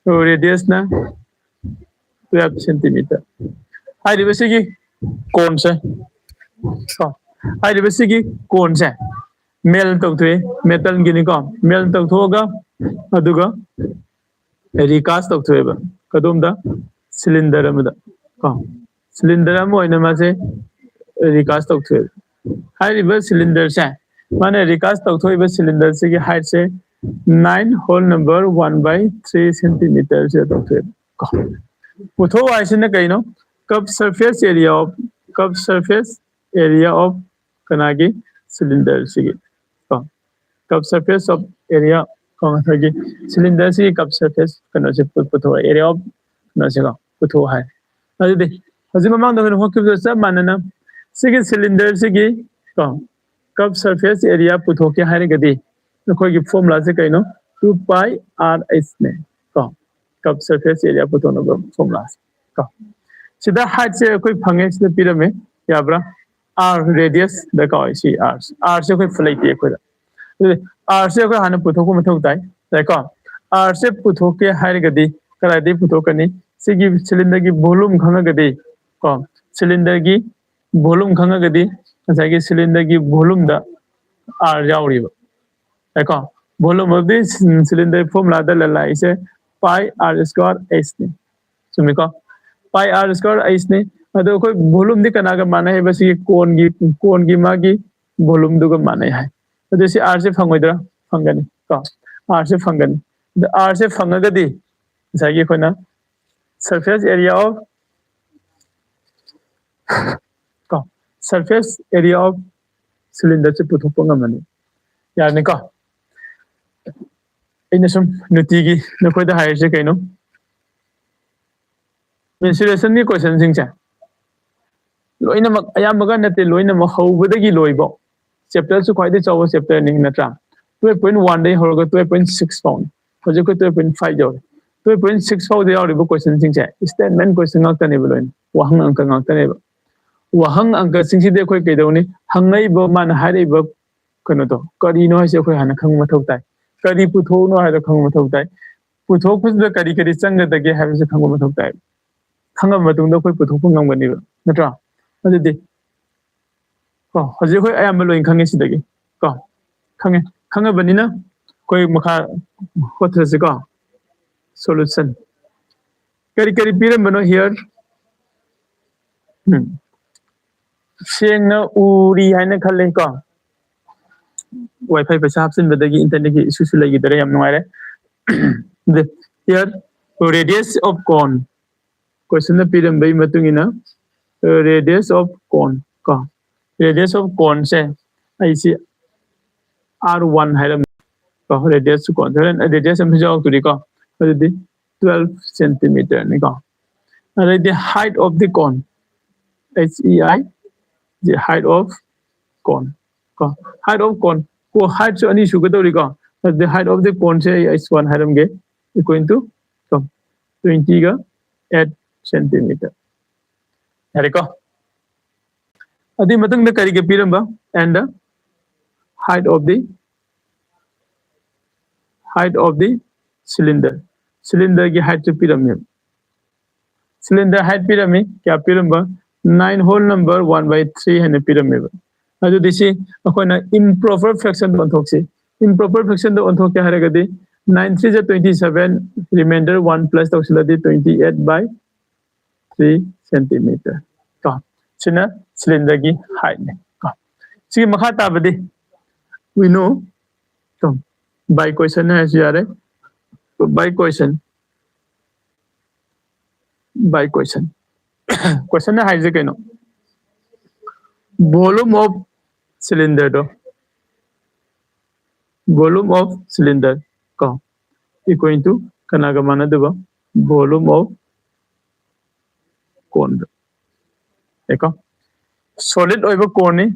radiusꯅ twelve centimeter꯫ ꯍꯥꯏꯔꯤꯕꯁꯤꯒꯤ coneꯁꯦ, ꯀꯣ, ꯍꯥꯏꯔꯤꯕꯁꯤꯒꯤ coneꯁꯦ melt ꯇꯧꯊꯣꯛꯑꯦ, metalꯒꯤꯅꯤꯀꯣ, melt ꯇꯧꯊꯣꯛꯑꯒ ꯑꯗꯨꯒ recast ꯇꯧꯊꯣꯛꯑꯦꯕ꯫ ꯀꯗꯣꯝꯗ? Cylinder ꯑꯃꯗ, ꯀꯣ, cylinder ꯑꯃ ꯑꯣꯏꯅ ꯃꯥꯁꯦ recast ꯇꯧꯊꯣꯛꯑꯦꯕ꯫ ꯍꯥꯏꯔꯤꯕ cylinderꯁꯦ, ꯃꯥꯅ recast ꯇꯧꯊꯣꯛꯏꯕ cylinderꯁꯤꯒꯤ heightꯁꯦ nine whole number one by three centimeterꯁꯦ ꯇꯧꯊꯣꯛꯑꯦꯕ, ꯀꯣ꯫ ꯄꯨꯊꯣꯛ ꯍꯥꯏꯁꯤꯅ ꯀꯩꯅꯣ? Curved surface area of, curved surface area of ꯀꯅꯥꯒꯤ? Cylinderꯁꯤꯒꯤ, ꯀꯣ꯫ Curved surface of area, ꯀꯣ, ꯉꯁꯥꯏꯒꯤ cylinderꯁꯤꯒꯤ curved surface ꯀꯩꯅꯣꯁꯦ ꯄꯨ-, ꯄꯨꯊꯣꯛꯑꯦ, area of ꯀꯩꯅꯣꯁꯦ, ꯀꯣ, ꯄꯨꯊꯣꯛꯑꯣ ꯍꯥꯏ꯫ ꯑꯗꯨꯗꯤ ꯍꯧꯖꯤꯛ ꯃꯃꯥꯡꯗ ꯑꯩꯈꯣꯏꯅ ꯍꯣꯠꯈꯤꯕꯗ ꯆꯞ ꯃꯥꯟꯅꯅ ꯁꯤꯒꯤ cylinderꯁꯤꯒꯤ, ꯀꯣ, curved surface area ꯄꯨꯊꯣꯛꯀꯦ ꯍꯥꯏꯔꯒꯗꯤ ꯑꯩꯈꯣꯏꯒꯤ formulaꯁꯦ ꯀꯩꯅꯣ? Two pi R H ꯅꯦ, ꯀꯣ꯫ Curved surface area ꯄꯨꯊꯣꯛꯅꯕ formulaꯁꯦ, ꯀꯣ꯫ ꯁꯤꯗ heightꯁꯦ ꯑꯩꯈꯣꯏ ꯐꯪꯉꯦ, ꯁꯤꯗ ꯄꯤꯔꯝꯃꯦ, ꯌꯥꯕ꯭ꯔꯥ? R radius ꯗꯔꯀꯥꯔ ꯑꯣꯏ, ꯁꯤ R꯫ Rꯁꯦ ꯑꯩꯈꯣꯏ ꯂꯩꯇꯦ ꯑꯩꯈꯣꯏꯗ꯫ ꯑꯗꯨꯗꯤ Rꯁꯦ ꯑꯩꯈꯣꯏ ꯍꯥꯟꯅ ꯄꯨꯊꯣꯛꯄ ꯃꯊꯧ ꯇꯥꯏ, ꯌꯥꯏꯀꯣ? Rꯁꯦ ꯄꯨꯊꯣꯛꯀꯦ ꯍꯥꯏꯔꯒꯗꯤ ꯀꯗꯥꯏꯗꯒꯤ ꯄꯨꯊꯣꯛꯀꯅꯤ? ꯁꯤꯒꯤ cylinderꯒꯤ volume ꯈꯪꯉꯒꯗꯤ, ꯀꯣ, cylinderꯒꯤ volume ꯈꯪꯉꯒꯗꯤ ꯉꯁꯥꯏꯒꯤ cylinderꯒꯤ volumeꯗ R ꯌꯥꯎꯔꯤꯕ, ꯌꯥꯏꯀꯣ? Volume of the cylinder formulaꯗ ꯂꯥꯛꯏꯁꯦ pi R square H ꯅꯤ꯫ ꯆꯨꯝꯃꯤꯀꯣ? Pi R square H ꯅꯤ꯫ ꯑꯗꯣ ꯑꯩꯈꯣꯏ volumeꯗꯤ ꯀꯅꯥꯒ ꯃꯥꯟꯅꯩ ꯍꯥꯏꯕ? ꯁꯤꯒꯤ coneꯒꯤ, coneꯒꯤ ꯃꯥꯒꯤ volumeꯗꯨꯒ ꯃꯥꯟꯅꯩ ꯍꯥꯏ꯫ ꯑꯗꯨ ꯁꯤ Rꯁꯦ ꯐꯪꯉꯣꯏꯗ꯭ꯔꯥ? ꯐꯪꯒꯅꯤ, ꯀꯣ꯫ Rꯁꯦ ꯐꯪꯒꯅꯤ꯫ ꯑꯗ Rꯁꯦ ꯐꯪꯉꯒꯗꯤ ꯉꯁꯥꯏꯒꯤ ꯑꯩꯈꯣꯏꯅ surface area of, ꯀꯣ, surface area of cylinderꯁꯦ ꯄꯨꯊꯣꯛꯄ ꯉꯝꯃꯅꯤ꯫ ꯌꯥꯔꯅꯤꯀꯣ? ꯑꯩꯅ ꯁꯨꯝ ꯅꯨꯡꯇꯤꯒꯤ ꯅꯈꯣꯏꯗ ꯍꯥꯏꯔꯤꯁꯦ ꯀꯩꯅꯣ? Mensuration ꯒꯤ question ꯁꯤꯡꯁꯦ ꯂꯣꯏꯅꯃꯛ, ꯑꯌꯥꯝꯕꯒ ꯅꯠꯇꯦ, ꯂꯣꯏꯅꯃꯛ ꯍꯧꯕꯗꯒꯤ ꯂꯣꯏꯕ, chapter ꯁꯨ ꯈ꯭ꯋꯥꯏꯗꯒꯤ ꯆꯥꯎꯕ chapter ꯅꯤ ꯅꯠꯇ꯭ꯔꯥ? Twelve point one ꯗꯒꯤ ꯍꯧꯔꯒ twelve point six ꯐꯥꯎꯅꯤ꯫ ꯍꯧꯖꯤꯛ ꯑꯩꯈꯣꯏ twelve point five ꯌꯧꯔꯦ꯫ Twelve point six ꯐꯥꯎꯗ ꯌꯥꯎꯔꯤꯕ question ꯁꯤꯡꯁꯦ statement question ꯉꯥꯛꯇꯅꯦꯕ, ꯂꯣꯏꯅ ꯋꯥꯍꯪ ꯑꯪꯀ ꯉꯥꯛꯇꯅꯦꯕ꯫ ꯋꯥꯍꯪ ꯑꯪꯀꯁꯤꯡꯁꯤꯗꯤ ꯑꯩꯈꯣꯏ ꯀꯩꯗꯧꯅꯤ? ꯍꯪꯉꯛꯏꯕ, ꯃꯥꯅ ꯍꯥꯏꯔꯛꯏꯕ ꯀꯩꯅꯣꯗꯣ ꯀꯔꯤꯅꯣ ꯍꯥꯏꯁꯦ ꯑꯩꯈꯣꯏ ꯍꯥꯟꯅ ꯈꯪꯕ ꯃꯊꯧ ꯇꯥꯏ꯫ ꯀꯔꯤ ꯄꯨꯊꯣꯛꯅꯣ ꯍꯥꯏꯗꯣ ꯈꯪꯕ ꯃꯊꯧ ꯇꯥꯏ꯫ ꯄꯨꯊꯣꯛꯄꯁꯤꯗ ꯀꯔꯤ ꯀꯔꯤ ꯆꯪꯒꯗꯒꯦ ꯍꯥꯏꯕꯁꯦ ꯈꯪꯕ ꯃꯊꯧ ꯇꯥꯏ꯫ ꯈꯪꯉꯕ ꯃꯇꯨꯡꯗ ꯑꯩꯈꯣꯏ ꯄꯨꯊꯣꯛꯄ ꯉꯝꯒꯅꯦꯕ, ꯅꯠꯇ꯭ꯔꯥ? ꯑꯗꯨꯗꯤ ꯀꯣ, ꯍꯧꯖꯤꯛ ꯑꯩꯈꯣꯏ ꯑꯌꯥꯝꯕ ꯂꯣꯏꯅ ꯈꯪꯉꯦ ꯁꯤꯗꯒꯤ ꯀꯣ꯫ ꯈꯪꯉꯦ꯫ ꯈꯪꯉꯕꯅꯤꯅ ꯑꯩꯈꯣꯏ ꯃꯈꯥ ꯍꯣꯠꯊꯔꯁꯤꯀꯣ꯫ Solution ꯀꯔꯤ ꯀꯔꯤ ꯄꯤꯔꯝꯕꯅꯣ here? ꯎꯝ꯫ ꯁꯦꯡꯅ ꯎꯔꯤ ꯍꯥꯏꯅ ꯈꯜꯂꯦ ꯀꯣ꯫ Wi-Fi ꯄꯩꯁꯥ ꯍꯥꯞꯆꯤꯟꯕꯗꯒꯤ internet ꯀꯤ issue ꯁꯨ ꯂꯩꯈꯤꯗꯔꯦ, ꯌꯥꯝ ꯅꯨꯡꯉꯥꯏꯔꯦ꯫ The, here, radius of cone, question ꯅ ꯄꯤꯔꯝꯕꯒꯤ ꯃꯇꯨꯡ ꯏꯟꯅ radius of cone ꯀꯣ, radius of cone ꯁꯦ ꯑꯩꯁꯤ R one ꯍꯥꯏꯔꯝꯃꯤ ꯀꯣ, radius of cone, radius ꯑꯃꯁꯨ ꯌꯥꯎꯔꯛꯇꯣꯔꯤ ꯀꯣ꯫ ꯑꯗꯨꯗꯤ twelve centimeter ꯅꯤꯀꯣ꯫ ꯑꯗꯩꯗꯤ height of the cone, H E I, the height of cone ꯀꯣ, height of cone ꯀꯣ, height ꯁꯨ ꯑꯅꯤ ꯁꯨꯒꯗꯧꯔꯤꯀꯣ꯫ ꯑꯗꯨꯗꯤ height of the cone ꯁꯦ ꯑꯩ H one ꯍꯥꯏꯔꯝꯒꯦ, equal to ꯀꯣ, twenty ꯒ eight centimeter꯫ ꯌꯥꯔꯦꯀꯣ? ꯑꯗꯨꯒꯤ ꯃꯇꯨꯡꯗ ꯀꯔꯤꯒ ꯄꯤꯔꯝꯕ? And the height of the, height of the cylinder, cylinder ꯒꯤ height ꯁꯨ ꯄꯤꯔꯝꯃꯦꯕ꯫ Cylinder height ꯄꯤꯔꯝꯃꯤ, ꯀꯌꯥ ꯄꯤꯔꯝꯕ? Nine whole number one by three ꯍꯥꯏꯅ ꯄꯤꯔꯝꯃꯦꯕ꯫ ꯑꯗꯨꯗꯤ ꯁꯤ ꯑꯩꯈꯣꯏꯅ improper fraction ꯗ ꯑꯣꯟꯊꯣꯛꯁꯤ꯫ Improper fraction ꯗ ꯑꯣꯟꯊꯣꯛꯀꯦ ꯍꯥꯏꯔꯒꯗꯤ nine three ꯖ twenty seven, remainder one plus ꯇꯧꯁꯤꯜꯂꯗꯤ twenty eight by three centimeter ꯀꯣ꯫ ꯁꯤꯅ cylinder ꯒꯤ height ꯅꯤ ꯀꯣ꯫ ꯁꯤꯒꯤ ꯃꯈꯥ ꯇꯥꯕꯗꯤ we know ꯀꯣ, by question ꯍꯥꯏꯔꯁꯨ ꯌꯥꯔꯦ꯫ By question, by question, question ꯅ ꯍꯥꯏꯁꯦ ꯀꯩꯅꯣ? Volume of cylinder ꯗꯣ Volume of cylinder ꯀꯣ, equal to ꯀꯅꯥꯒ ꯃꯥꯟꯅꯗꯣꯏꯕ? Volume of cone ꯗꯣ꯫ ꯀꯣ, solid ꯑꯣꯏꯕ cone ꯅꯤ꯫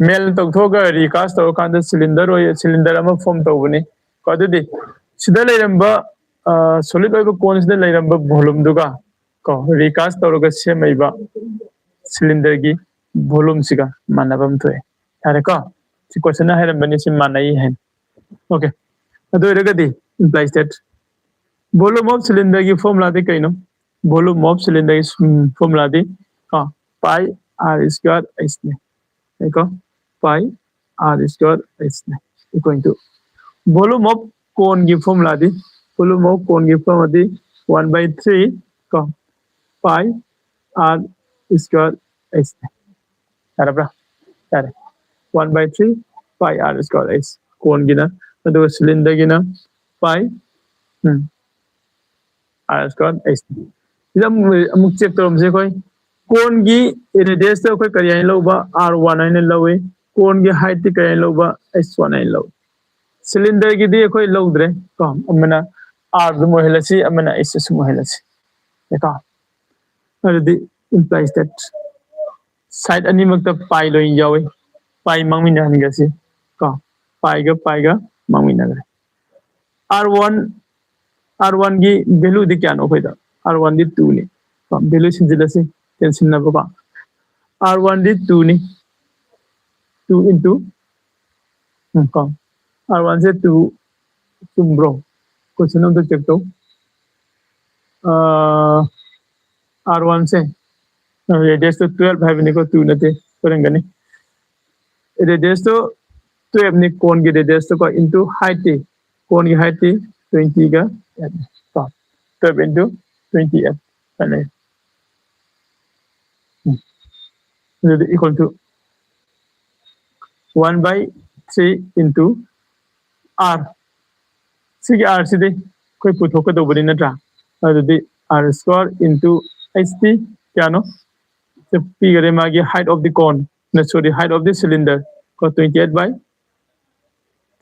Melt ꯇꯧꯊꯣꯛꯑꯒ recast ꯇꯧꯔꯀꯥꯟꯗ cylinder ꯑꯣꯏ, cylinder ꯑꯃ form ꯇꯧꯕꯅꯤ꯫ ꯀꯣ, ꯑꯗꯨꯗꯤ ꯁꯤꯗ ꯂꯩꯔꯝꯕ solid ꯑꯣꯏꯕ cone ꯁꯤꯗ ꯂꯩꯔꯝꯕ volume ꯗꯨꯒ ꯀꯣ, recast ꯇꯧꯔꯒ ꯁꯦꯝꯃꯛꯏꯕ cylinder ꯒꯤ volume ꯁꯤꯒ ꯃꯥꯟꯅꯕ ꯑꯃ ꯊꯣꯛꯑꯦ꯫ ꯌꯥꯔꯦꯀꯣ? ꯁꯤ question ꯅ ꯍꯥꯏꯔꯝꯕꯅꯤ, ꯁꯤ ꯃꯥꯟꯅꯩ ꯍꯥꯏꯅ꯫ Okay, ꯑꯗꯨ ꯑꯣꯏꯔꯒꯗꯤ implies that volume of cylinder ꯒꯤ formula ꯗꯤ ꯀꯩꯅꯣ? Volume of cylinder ꯒꯤ formula ꯗꯤ ꯀꯣ, pi r square h ꯅꯤ꯫ ꯀꯣ, pi r square h ꯅꯤ꯫ Equal to volume of cone ꯒꯤ formula D, volume of cone ꯒꯤ formula D one by three ꯀꯣ, pi r square h ꯅꯤ꯫ ꯌꯥꯔꯕ꯭ꯔꯥ? ꯌꯥꯔꯦ꯫ One by three pi r square h cone ꯒꯤꯅ, ꯑꯗꯨꯒ cylinder ꯒꯤꯅ pi, ꯎꯝ, r square h ꯅꯤ꯫ ꯁꯤꯗ ꯑꯃꯨꯛ, ꯑꯃꯨꯛ check ꯇꯧꯔꯝꯁꯦ ꯑꯩꯈꯣꯏ꯫ Cone ꯒꯤ radius ꯇꯣ ꯑꯩꯈꯣꯏ ꯀꯔꯤ ꯍꯥꯏꯅ ꯂꯧꯕ? R one ꯍꯥꯏꯅ ꯂꯧꯏ꯫ Cone ꯒꯤ height ꯇꯤ ꯀꯔꯤ ꯍꯥꯏꯅ ꯂꯧꯕ? H one ꯍꯥꯏꯅ ꯂꯧꯏ꯫ Cylinder ꯒꯤꯗꯤ ꯑꯩꯈꯣꯏ ꯂꯧꯗ꯭ꯔꯦ ꯀꯣ, ꯑꯃꯅ r ꯑꯗꯨꯝ ꯑꯣꯏꯍꯜꯂꯁꯤ, ꯑꯃꯅ h ꯑꯁꯨꯝ ꯑꯣꯏꯍꯜꯂꯁꯤ꯫ ꯀꯣ, ꯑꯗꯨꯗꯤ implies that side ꯑꯅꯤꯃꯛꯇ pi ꯂꯣꯏ ꯌꯥꯎꯏ꯫ Pi ꯃꯥꯡꯃꯤꯟꯅꯍꯟꯒꯁꯤ ꯀꯣ, pi ꯒ pi ꯒ ꯃꯥꯡꯃꯤꯟꯅꯈ꯭ꯔꯦ꯫ R one, R one ꯒꯤ value ꯗꯤ ꯀꯌꯥꯅꯣ? ꯑꯩꯈꯣꯏꯗ R one ꯗꯤ two ꯅꯤ꯫ ꯀꯣ, value ꯁꯤꯟꯖꯤꯜꯂꯁꯤ, tension ꯅꯕꯀꯣ꯫ R one ꯗꯤ two ꯅꯤ꯫ Two into, ꯎꯝ, ꯀꯣ, R one ꯁꯦ two ꯆꯨꯝꯕ꯭ꯔꯣ? Question ꯑꯝꯇ check ꯇꯧ꯫ ꯑꯥ, R one ꯁꯦ, radius ꯇꯣ twelve ꯍꯥꯏꯕꯅꯤꯀꯣ, two ꯅꯠꯇꯦ, ꯁꯣꯏꯔꯝꯒꯅꯤ꯫ Radius ꯇꯣ twelve ꯅꯤ, cone ꯒꯤ radius ꯇꯣ ꯀꯣ, into height ꯇꯤ, cone ꯒꯤ height ꯇꯤ twenty ꯒ eight ꯀꯣ, twelve into twenty eight ꯍꯥꯏꯅ꯫ ꯎꯝ꯫ ꯑꯗꯨꯗꯤ equal to one by three into r, ꯁꯤꯒꯤ r ꯁꯤꯗꯤ ꯑꯩꯈꯣꯏ ꯄꯨꯊꯣꯛꯀꯗꯧꯕꯅꯤ ꯅꯠꯇ꯭ꯔꯥ? ꯑꯗꯨꯗꯤ r square into h T ꯀꯌꯥꯅꯣ? ꯁꯤ ꯄꯤꯈꯔꯦ ꯃꯥꯒꯤ height of the cone, ꯅ, sorry, height of the cylinder ꯀꯣ, twenty eight by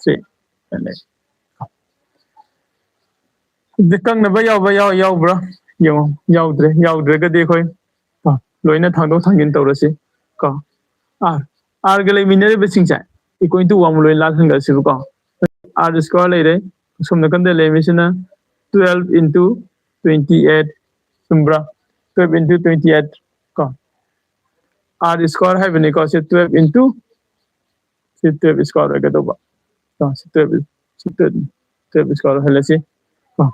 three꯫ ꯑꯗꯨꯗꯤ ꯀꯛꯅꯕ ꯌꯥꯎꯕ ꯌꯥꯎ- ꯌꯥꯎꯕ꯭ꯔꯥ? ꯌꯦꯡꯉꯣ, ꯌꯥꯎꯗ꯭ꯔꯦ꯫ ꯌꯥꯎꯗ꯭ꯔꯒꯗꯤ ꯑꯩꯈꯣꯏ, ꯀꯣ, ꯂꯣꯏꯅ ꯊꯥꯡꯗꯣꯛ ꯊꯥꯡꯖꯤꯟ ꯇꯧꯔꯁꯤ꯫ ꯀꯣ, ꯑꯥꯔ ꯑꯥꯔꯒ ꯂꯩꯃꯤꯟꯅꯔꯤꯕꯁꯤꯡꯁꯦ equal to one ꯂꯣꯏ ꯂꯥꯜꯍꯟꯈ꯭ꯔꯁꯤꯕꯀꯣ꯫ ꯑꯥꯔ ꯁ꯭ꯀ꯭ꯋꯥꯔ ꯂꯩꯔꯦ, ꯑꯁꯣꯝ ꯅꯥꯀꯟꯗ ꯂꯩꯔꯝꯃꯤꯁꯤꯅ twelve into twenty eight, ꯆꯨꯝꯕ꯭ꯔꯥ? Twelve into twenty eight, ꯀꯣ, ꯑꯥꯔ ꯁ꯭ꯀ꯭ꯋꯥꯔ ꯍꯥꯏꯕꯅꯤꯀꯣ꯫ ꯁꯤ twelve into, ꯁꯤ twelve square ꯑꯣꯏꯒꯗꯧꯕ꯫ ꯀꯣ, ꯁꯤ twelve, ꯁꯤ twelve, twelve square ꯑꯣꯏꯍꯜꯂꯁꯤ꯫ ꯀꯣ,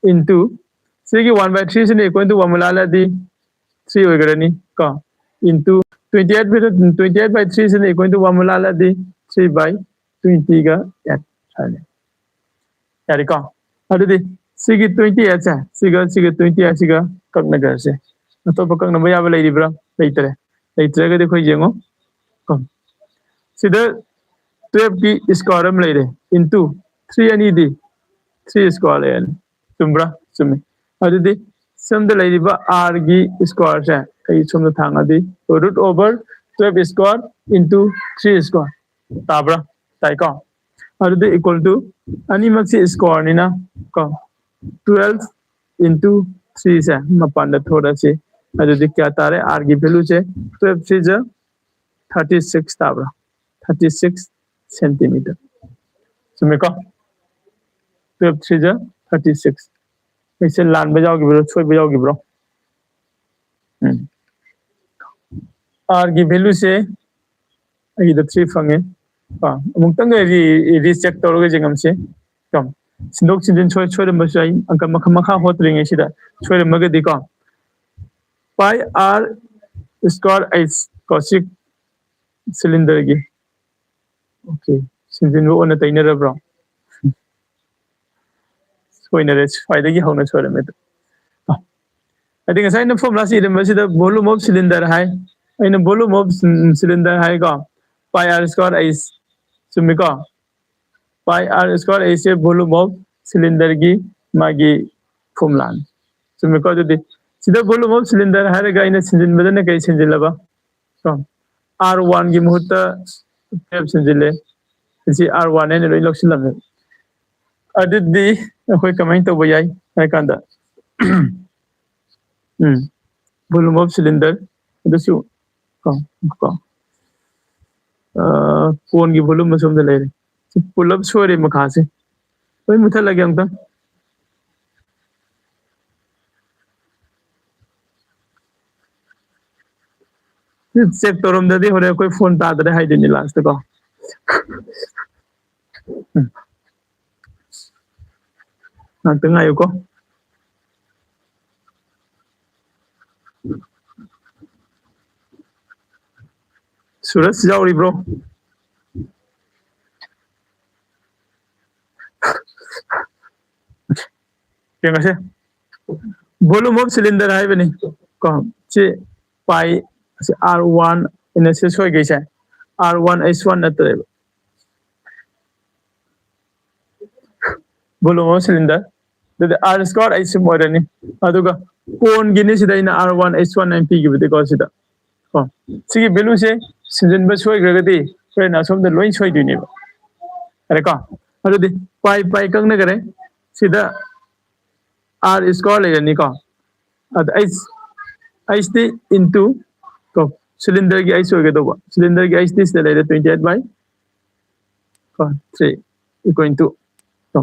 into ꯁꯤꯒꯤ one by three ꯁꯤꯅ equal to one ꯂꯥꯜꯂꯗꯤ three ꯑꯣꯏꯈ꯭ꯔꯅꯤ꯫ ꯀꯣ, into twenty eight, twenty eight by three ꯁꯤꯅ equal to one ꯂꯥꯜꯂꯗꯤ three by twenty ꯒ eight ꯍꯥꯏꯅꯤ꯫ ꯌꯥꯔꯦꯀꯣ? ꯑꯗꯨꯗꯤ ꯁꯤꯒꯤ twenty eight ꯁꯦ ꯁꯤꯒ, ꯁꯤꯒ twenty eight ꯁꯤꯒ ꯀꯛꯅꯈ꯭ꯔꯁꯦ꯫ ꯑꯇꯣꯞꯄ ꯀꯛꯅꯕ ꯌꯥꯕ ꯂꯩꯔꯤꯕ꯭ꯔꯥ? ꯂꯩꯇ꯭ꯔꯦ꯫ ꯂꯩꯇ꯭ꯔꯒꯗꯤ ꯑꯩꯈꯣꯏ ꯌꯦꯡꯉꯣ, ꯀꯣ, ꯁꯤꯗ twelve ꯀꯤ square ꯑꯃ ꯂꯩꯔꯦ, into three ꯑꯅꯤꯗꯤ three square ꯂꯩꯔꯅꯤ꯫ ꯆꯨꯝꯕ꯭ꯔꯥ? ꯆꯨꯝꯃꯤ꯫ ꯑꯗꯨꯗꯤ ꯁꯣꯝꯗ ꯂꯩꯔꯤꯕ ꯑꯥꯔꯒꯤ square ꯁꯦ ꯑꯩ ꯁꯣꯝꯗ ꯊꯥꯡꯉꯗꯤ root over twelve square into three square ꯇꯥꯕ꯭ꯔꯥ? ꯇꯥꯏꯀꯣ? ꯑꯗꯨꯗꯤ equal to ꯑꯅꯤꯃꯛꯁꯤ square ꯅꯤꯅ, ꯀꯣ, twelve into three ꯁꯦ ꯃꯄꯥꯟꯗ ꯊꯣꯔꯛꯑꯁꯤ꯫ ꯑꯗꯨꯗꯤ ꯀꯌꯥ ꯇꯥꯔꯦ? ꯑꯥꯔꯒꯤ value ꯁꯦ twelve three ꯖ thirty six ꯇꯥꯕ꯭ꯔꯥ? Thirty six centimeter꯫ ꯆꯨꯝꯃꯦꯀꯣ? Twelve three ꯖ thirty six꯫ ꯑꯩꯁꯦ ꯂꯥꯟꯕ ꯌꯥꯎꯈꯤꯕ꯭ꯔꯣ? ꯁꯣꯏꯕ ꯌꯥꯎꯈꯤꯕ꯭ꯔꯣ? ꯎꯝ꯫ ꯑꯥꯔꯒꯤ value ꯁꯦ ꯑꯩꯒꯤꯗ three ꯐꯪꯉꯦ꯫ ꯀꯣ, ꯑꯃꯨꯛꯇꯪꯒ ꯔꯤ-, recheck ꯇꯧꯔꯒ ꯌꯦꯡꯉꯝꯁꯤ꯫ ꯀꯣ, ꯁꯤꯟꯗꯣꯛ ꯁꯤꯟꯖꯤꯟ ꯁꯣꯏ-, ꯁꯣꯏꯔꯝꯕꯁꯨ ꯌꯥꯏ꯫ ꯑꯪꯀ ꯃꯈꯥ, ꯃꯈꯥ ꯍꯣꯠꯇ꯭ꯔꯤꯉꯩꯁꯤꯗ ꯁꯣꯏꯔꯝꯃꯒꯗꯤꯀꯣ, pi r square h ꯀꯣ, ꯁꯤ cylinder ꯒꯤ꯫ Okay, ꯁꯤꯟꯖꯤꯟꯕ ꯑꯣꯟꯅ ꯇꯩꯅꯔꯕ꯭ꯔꯣ? ꯁꯣꯏꯅꯔꯦ, ꯈ꯭ꯋꯥꯏꯗꯒꯤ ꯍꯧꯅ ꯁꯣꯏꯔꯝꯃꯦ꯫ ꯑꯗꯨ, ꯍꯥꯏꯗꯤ ꯉꯁꯥꯏ ꯑꯩꯅ formula ꯁꯤ ꯏꯔꯝꯕꯁꯤꯗ volume of cylinder ꯍꯥꯏ, ꯑꯩꯅ volume of cylinder ꯍꯥꯏꯀꯣ, pi r square h, ꯆꯨꯝꯃꯤꯀꯣ? Pi r square h say volume of cylinder ꯒꯤ ꯃꯥꯒꯤ formula ꯅꯤ꯫ ꯆꯨꯝꯃꯤꯀꯣ? ꯑꯗꯨꯗꯤ ꯁꯤꯗ volume of cylinder ꯍꯥꯏꯔꯒ ꯑꯩꯅ ꯁꯤꯟꯖꯤꯟꯕꯗꯅ ꯀꯩ ꯁꯤꯟꯖꯤꯜꯂꯕ? ꯀꯣ, R one ꯒꯤ ꯃꯍꯨꯠꯇ twelve ꯁꯤꯟꯖꯤꯜꯂꯦ꯫ ꯁꯤ ꯑꯥꯔ ꯋꯥꯟ ꯍꯥꯏꯅ ꯂꯣꯏ ꯂꯧꯁꯤꯜꯂꯝꯃꯦ꯫ ꯑꯗꯨꯗꯤ ꯑꯩꯈꯣꯏ ꯀꯃꯥꯏꯅ ꯇꯧꯕ ꯌꯥꯏ ꯍꯥꯏ ꯀꯥꯟꯗ, ꯎꯝ, volume of cylinder ꯑꯗꯨꯁꯨ ꯀꯣ, ꯀꯣ, ꯑ, cone ꯒꯤ volume ꯑꯁꯣꯝꯗ ꯂꯩꯔꯦ꯫ ꯁꯤ ꯄꯨꯂꯞ ꯁꯣꯏꯔꯦ ꯃꯈꯥꯁꯦ꯫ ꯂꯣꯏ ꯃꯨꯊꯠꯂꯒꯦ ꯑꯃꯨꯛꯇꯪ꯫ ꯁꯤ check ꯇꯧꯔꯝꯗ꯭ꯔꯗꯤ ꯍꯣꯔꯦꯟ ꯑꯩꯈꯣꯏ phone ꯇꯥꯗ꯭ꯔꯦ ꯍꯥꯏꯗꯣꯏꯅꯤ last ꯀꯣ꯫ ꯎꯝ꯫ ꯉꯥꯛꯇꯪ ꯉꯥꯏꯌꯨꯀꯣ꯫ ꯁꯨꯔꯖ ꯌꯥꯎꯔꯤꯕ꯭ꯔꯣ? ꯌꯦꯡꯉꯁꯦ꯫ Volume of cylinder ꯍꯥꯏꯕꯅꯤ ꯀꯣ꯫ ꯁꯤ pi, ꯁꯤ ꯑꯥꯔ ꯋꯥꯟ ꯑꯩꯅ ꯁꯤ ꯁꯣꯏꯈꯩꯁꯦ꯫ ꯑꯥꯔ ꯋꯥꯟ ꯑꯩꯆ ꯋꯥꯟ ꯅꯠꯇ꯭ꯔꯦꯕ꯫ Volume of cylinder꯫ ꯑꯗꯨꯗꯤ ꯑꯥꯔ ꯁ꯭ꯀ꯭ꯋꯥꯔ ꯑꯩꯆ ꯁꯨꯝ ꯑꯣꯏꯔꯅꯤ꯫ ꯑꯗꯨꯒ cone ꯒꯤꯅꯤ ꯁꯤꯗ ꯑꯩꯅ ꯑꯥꯔ ꯋꯥꯟ ꯑꯩꯆ ꯋꯥꯟ ꯍꯥꯏꯅ ꯄꯤꯈꯤꯕꯗꯤꯀꯣ ꯁꯤꯗ꯫ ꯀꯣ꯫ ꯁꯤꯒꯤ value ꯁꯦ ꯁꯤꯟꯖꯤꯟꯕ ꯁꯣꯏꯈ꯭ꯔꯒꯗꯤ ꯍꯣꯔꯦꯟ ꯑꯁꯣꯝꯗ ꯂꯣꯏ ꯁꯣꯏꯗꯣꯏꯅꯦꯕ꯫ ꯌꯥꯔꯦꯀꯣ? ꯑꯗꯨꯗꯤ pi, pi ꯀꯛꯅꯈꯔꯦ꯫ ꯁꯤꯗ ꯑꯥꯔ ꯁ꯭ꯀ꯭ꯋꯥꯔ ꯂꯩꯔꯅꯤꯀꯣ꯫ ꯑꯗ ꯑꯩꯆ, ꯑꯩꯆ ꯇꯤ into ꯀꯣ, cylinder ꯒꯤ ꯑꯩꯆ ꯑꯣꯏꯒꯗꯧꯕ꯫ Cylinder ꯒꯤ ꯑꯩꯆ ꯇꯤ ꯁꯤꯗ ꯂꯩꯔꯦ, twenty eight by ꯀꯣ, three equal to ꯀꯣ꯫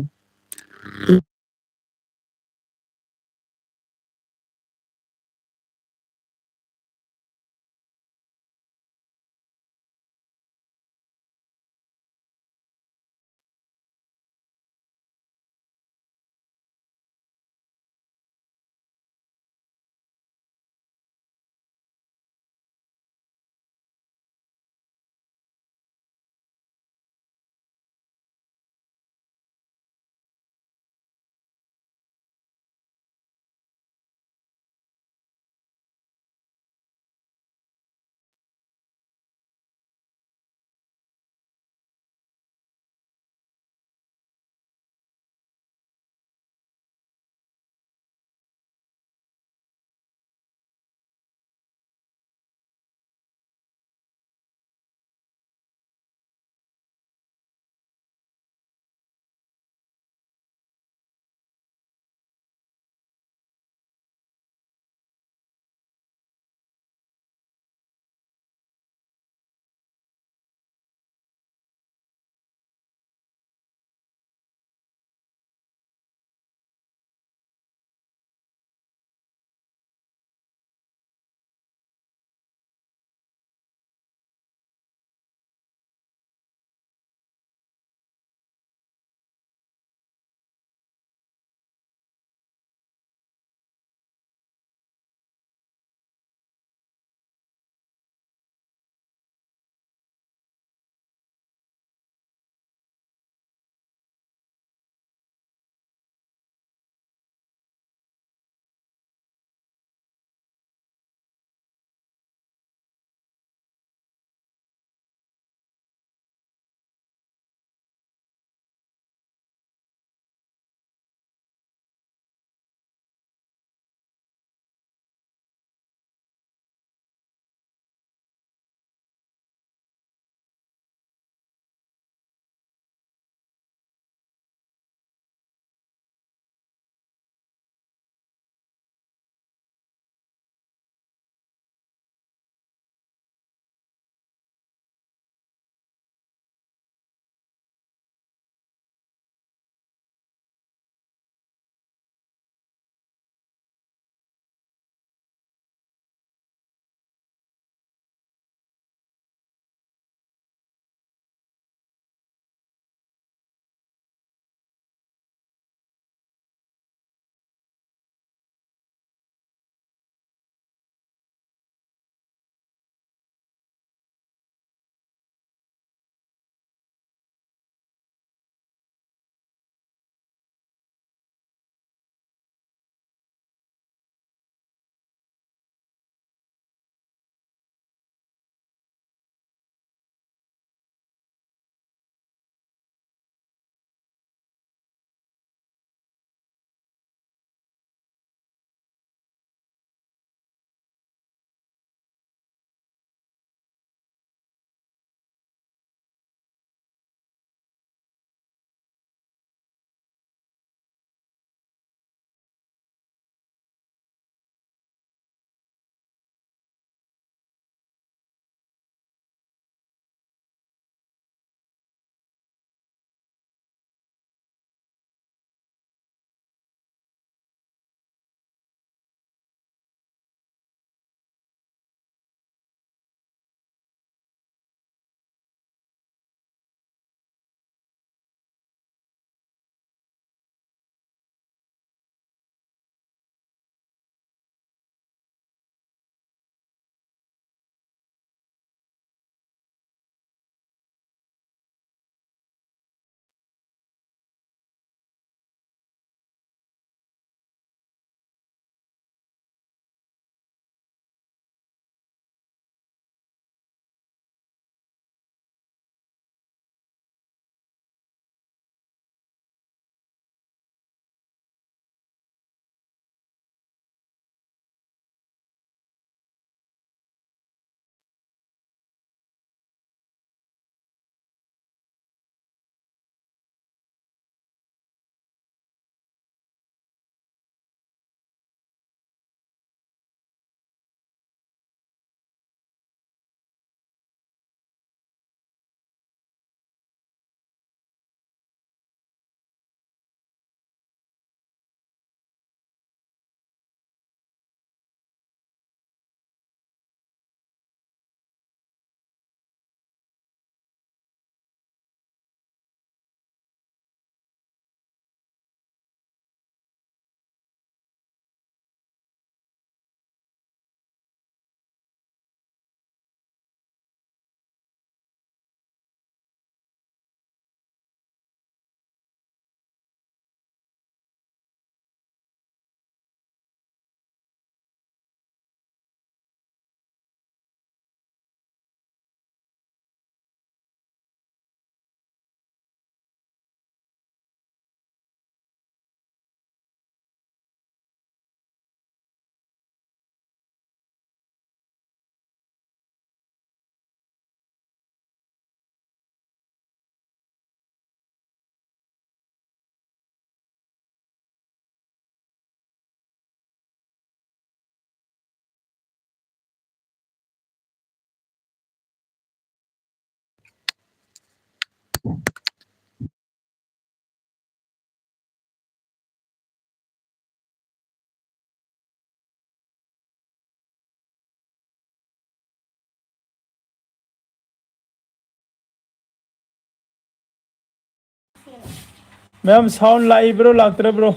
ꯃꯌꯥꯝ sound ꯂꯥꯛꯏꯕ꯭ꯔꯣ, ꯂꯥꯛꯇ꯭ꯔꯕ꯭ꯔꯣ?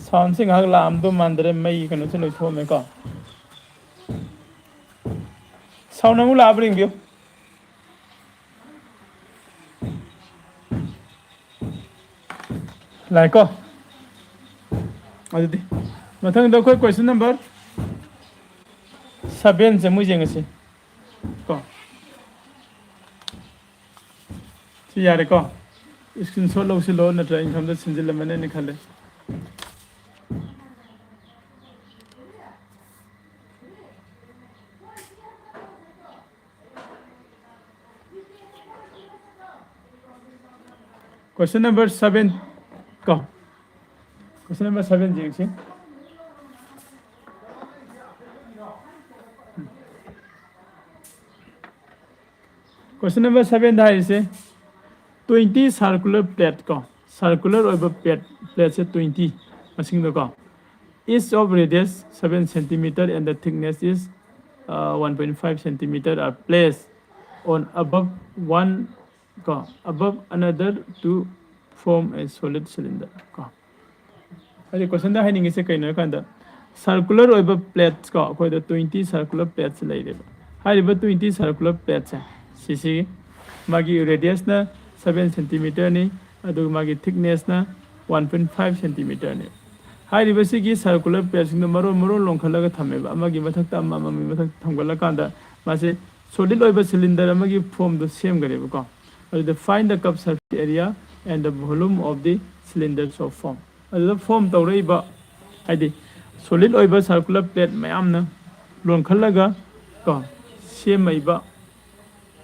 Soundꯁꯦ ꯉꯥꯏꯍꯥꯛ ꯂꯥꯛꯑꯝꯗꯧ ꯃꯥꯟꯗ꯭ꯔꯦ, ꯃꯩ ꯀꯩꯅꯣꯁꯦ ꯂꯣꯏꯊꯣꯛꯑꯝꯃꯦꯀꯣ꯫ Sound ꯑꯃꯨꯛ ꯂꯥꯛꯑꯕ꯭ꯔꯥ ꯌꯦꯡꯕꯤꯌꯨ꯫ ꯂꯥꯛꯑꯦꯀꯣ? ꯑꯗꯨꯗꯤ ꯃꯊꯪꯗ ꯑꯩꯈꯣꯏ question number sevenꯁꯦ ꯑꯃꯨꯛ ꯌꯦꯡꯉꯁꯤ ꯀꯣ꯫ ꯁꯤ ꯌꯥꯔꯦꯀꯣ? Screenshot ꯂꯧꯁꯤꯜꯂꯣ, ꯅꯠꯇ꯭ꯔ income ꯗ ꯁꯤꯟꯖꯤꯜꯂꯝꯃꯅꯤ ꯍꯥꯏꯅ ꯈꯜꯂꯦ꯫ Question number seven ꯀꯣ꯫ Question number seven ꯌꯦꯡꯁꯤ꯫ Question number sevenꯗ ꯍꯥꯏꯔꯤꯁꯦ, twenty circular plate ꯀꯣ, circular ꯑꯣꯏꯕ plate, plateꯁꯦ twenty ꯃꯁꯤꯡꯗꯀꯣ, each of radius seven centimeter and the thickness is uh, one point five centimeter are placed on above one ꯀꯣ, above another to form a solid cylinder ꯀꯣ꯫ ꯍꯥꯏꯗꯤ questionꯗ ꯍꯥꯏꯅꯤꯡꯉꯤꯁꯦ ꯀꯩꯅꯣ ꯍꯥꯏ ꯀꯥꯟꯗ, circular ꯑꯣꯏꯕ plates ꯀꯣ, ꯑꯩꯈꯣꯏꯗ twenty circular plates ꯂꯩꯔꯦꯕ꯫ ꯍꯥꯏꯔꯤꯕ twenty circular platesꯁꯦ, ꯁꯤꯁꯤ ꯃꯥꯒꯤ radiusꯅ seven centimeterꯅꯤ, ꯑꯗꯨꯒ ꯃꯥꯒꯤ thicknessꯅ one point five centimeterꯅꯤ꯫ ꯍꯥꯏꯔꯤꯕꯁꯤꯒꯤ circular platesꯁꯤꯡꯗꯣ ꯃꯔꯣꯟ ꯃꯔꯣꯟ ꯂꯣꯟꯈꯠꯂꯒ ꯊꯝꯃꯦꯕ, ꯑꯃꯒꯤ ꯃꯊꯛꯇ ꯑꯃ, ꯑꯃꯒꯤ ꯃꯊꯛꯇ ꯊꯝꯒꯠꯂꯀꯥꯟꯗ ꯃꯥꯁꯦ solid ꯑꯣꯏꯕ cylinder ꯑꯃꯒꯤ formꯗꯣ ꯁꯦꯝꯒꯅꯦꯕꯀꯣ꯫ ꯑꯗꯨꯗ find the curved surface area and the volume of the cylinder so formed꯫ ꯑꯗꯨꯗ form ꯇꯧꯔꯛꯏꯕ, ꯍꯥꯏꯗꯤ solid ꯑꯣꯏꯕ circular plate ꯃꯌꯥꯝꯅ ꯂꯣꯟꯈꯠꯂꯒ ꯀꯣ, ꯁꯦꯝꯃꯛꯏꯕ